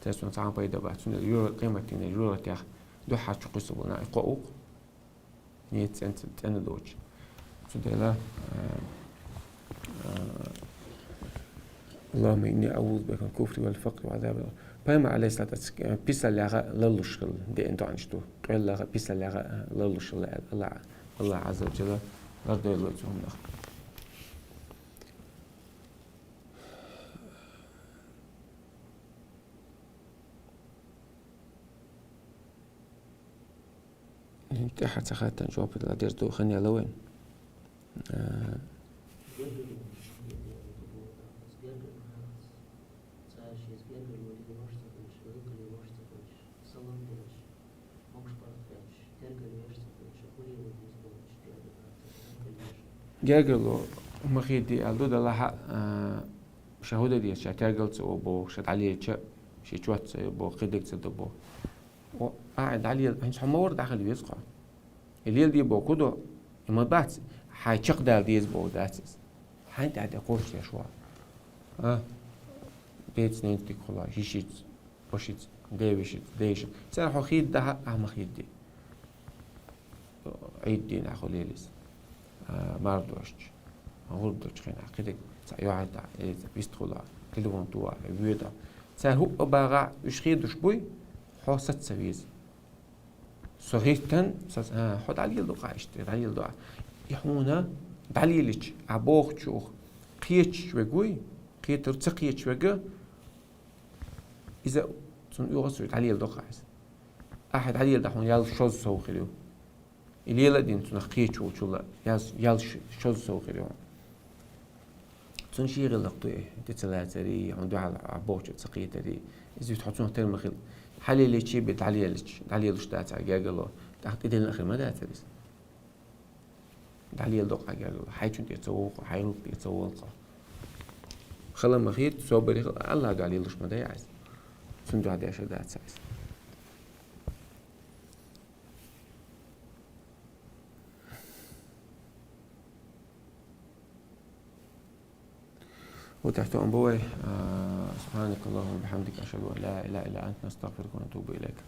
церан цхьа а пайда бац. Цундела юра-, къематдийнахь юртех дуьххьарчу кхуьссу болу нах, и кхо укх. Нийят цӀен-, цӀена доцуш. Цундела, а, а, «Аллахумма инни аъузу бика миналь куфри валь факъри ва азабиль къабр». Пайхамар, алейхиссалату вассалам, писаллех ларлуш хилла деана доӀанаш ду. Къоьллех, писаллех ларлуш хилла аьлла, Аллах, Аллах Ӏазза ва Джалла лардойла цу хӀуманах. ТӀаьхьа ца хаттан жоп дала деза ду, хан яла вайн. А. Гергарло ма хетий аьлла ду, далахьа, а, ша хӀу дан деза, ша тергал ца во боху, ша дӀалеча, ши чот ца йо боху, кхидерг ца до боху. О, а, дӀалела, хӀинца хьо ма вара дӀахила веза кхо. И леладе боху ду, и ма бац, хьайн чекхдала деза боху дац иза. Хьайн тӀаьхьа тӀе кхочушдеш вац. А? Деца ненца дика хуьлуш, йишица, вашица, девешица, дайшица. Цара хьо хийтта дахь а, ахь ма хийтта де. Ӏийд дийнахь хьо лелийса. А, мардошчу. ГӀурба долчу хенахь кхидерг цхьа йоӀ а, э, вист хуьлу, телефон туху, воьду. Цара хӀуъа багӀахь, уьш хийтуш буй, хьо саца ца веза. Со хӀиттан, со, а, хьо дӀалело доккха иштта, дӀалело доккха. И хьуна дӀалелича, а бохучух кхеташ вегуй, кхетар ца кхеташ вега, иза цунна оьгӀаз ца веш дӀалело доккха иза. Ахьа дӀалело дӀа хьуна ял шозза сов хир ю. И лела а дина цунах кхеташ волчул ял, ял ш-, шозза сов хир ю хьуна. Цунна шен гӀиллакх ду и, тӀе ца лацари, хьуна дуьхьал а бохучу ца кхетари. Иза вита хьо цунах тера ма хила. Хьалеличи бе дӀалелич, дӀалелуш дац хьан гергарло. ТӀаккха тӀедиллина а хир ма дацара иза. ДӀалела доккха гергарло. Хьайчун тӀе ца вогӀу, хьайн гӀиллакх тӀе ца волу. Хала ма хета, собаре хила, Аллах дӀалелуш ма дай Ӏайса. Цунна дуьхьа дешар дац Ӏайса. Вот это он бывает. آه، سبحانك اللهم وبحمدك، أشهد أن لا إله إلا أنت، نستغفرك ونتوب إليك.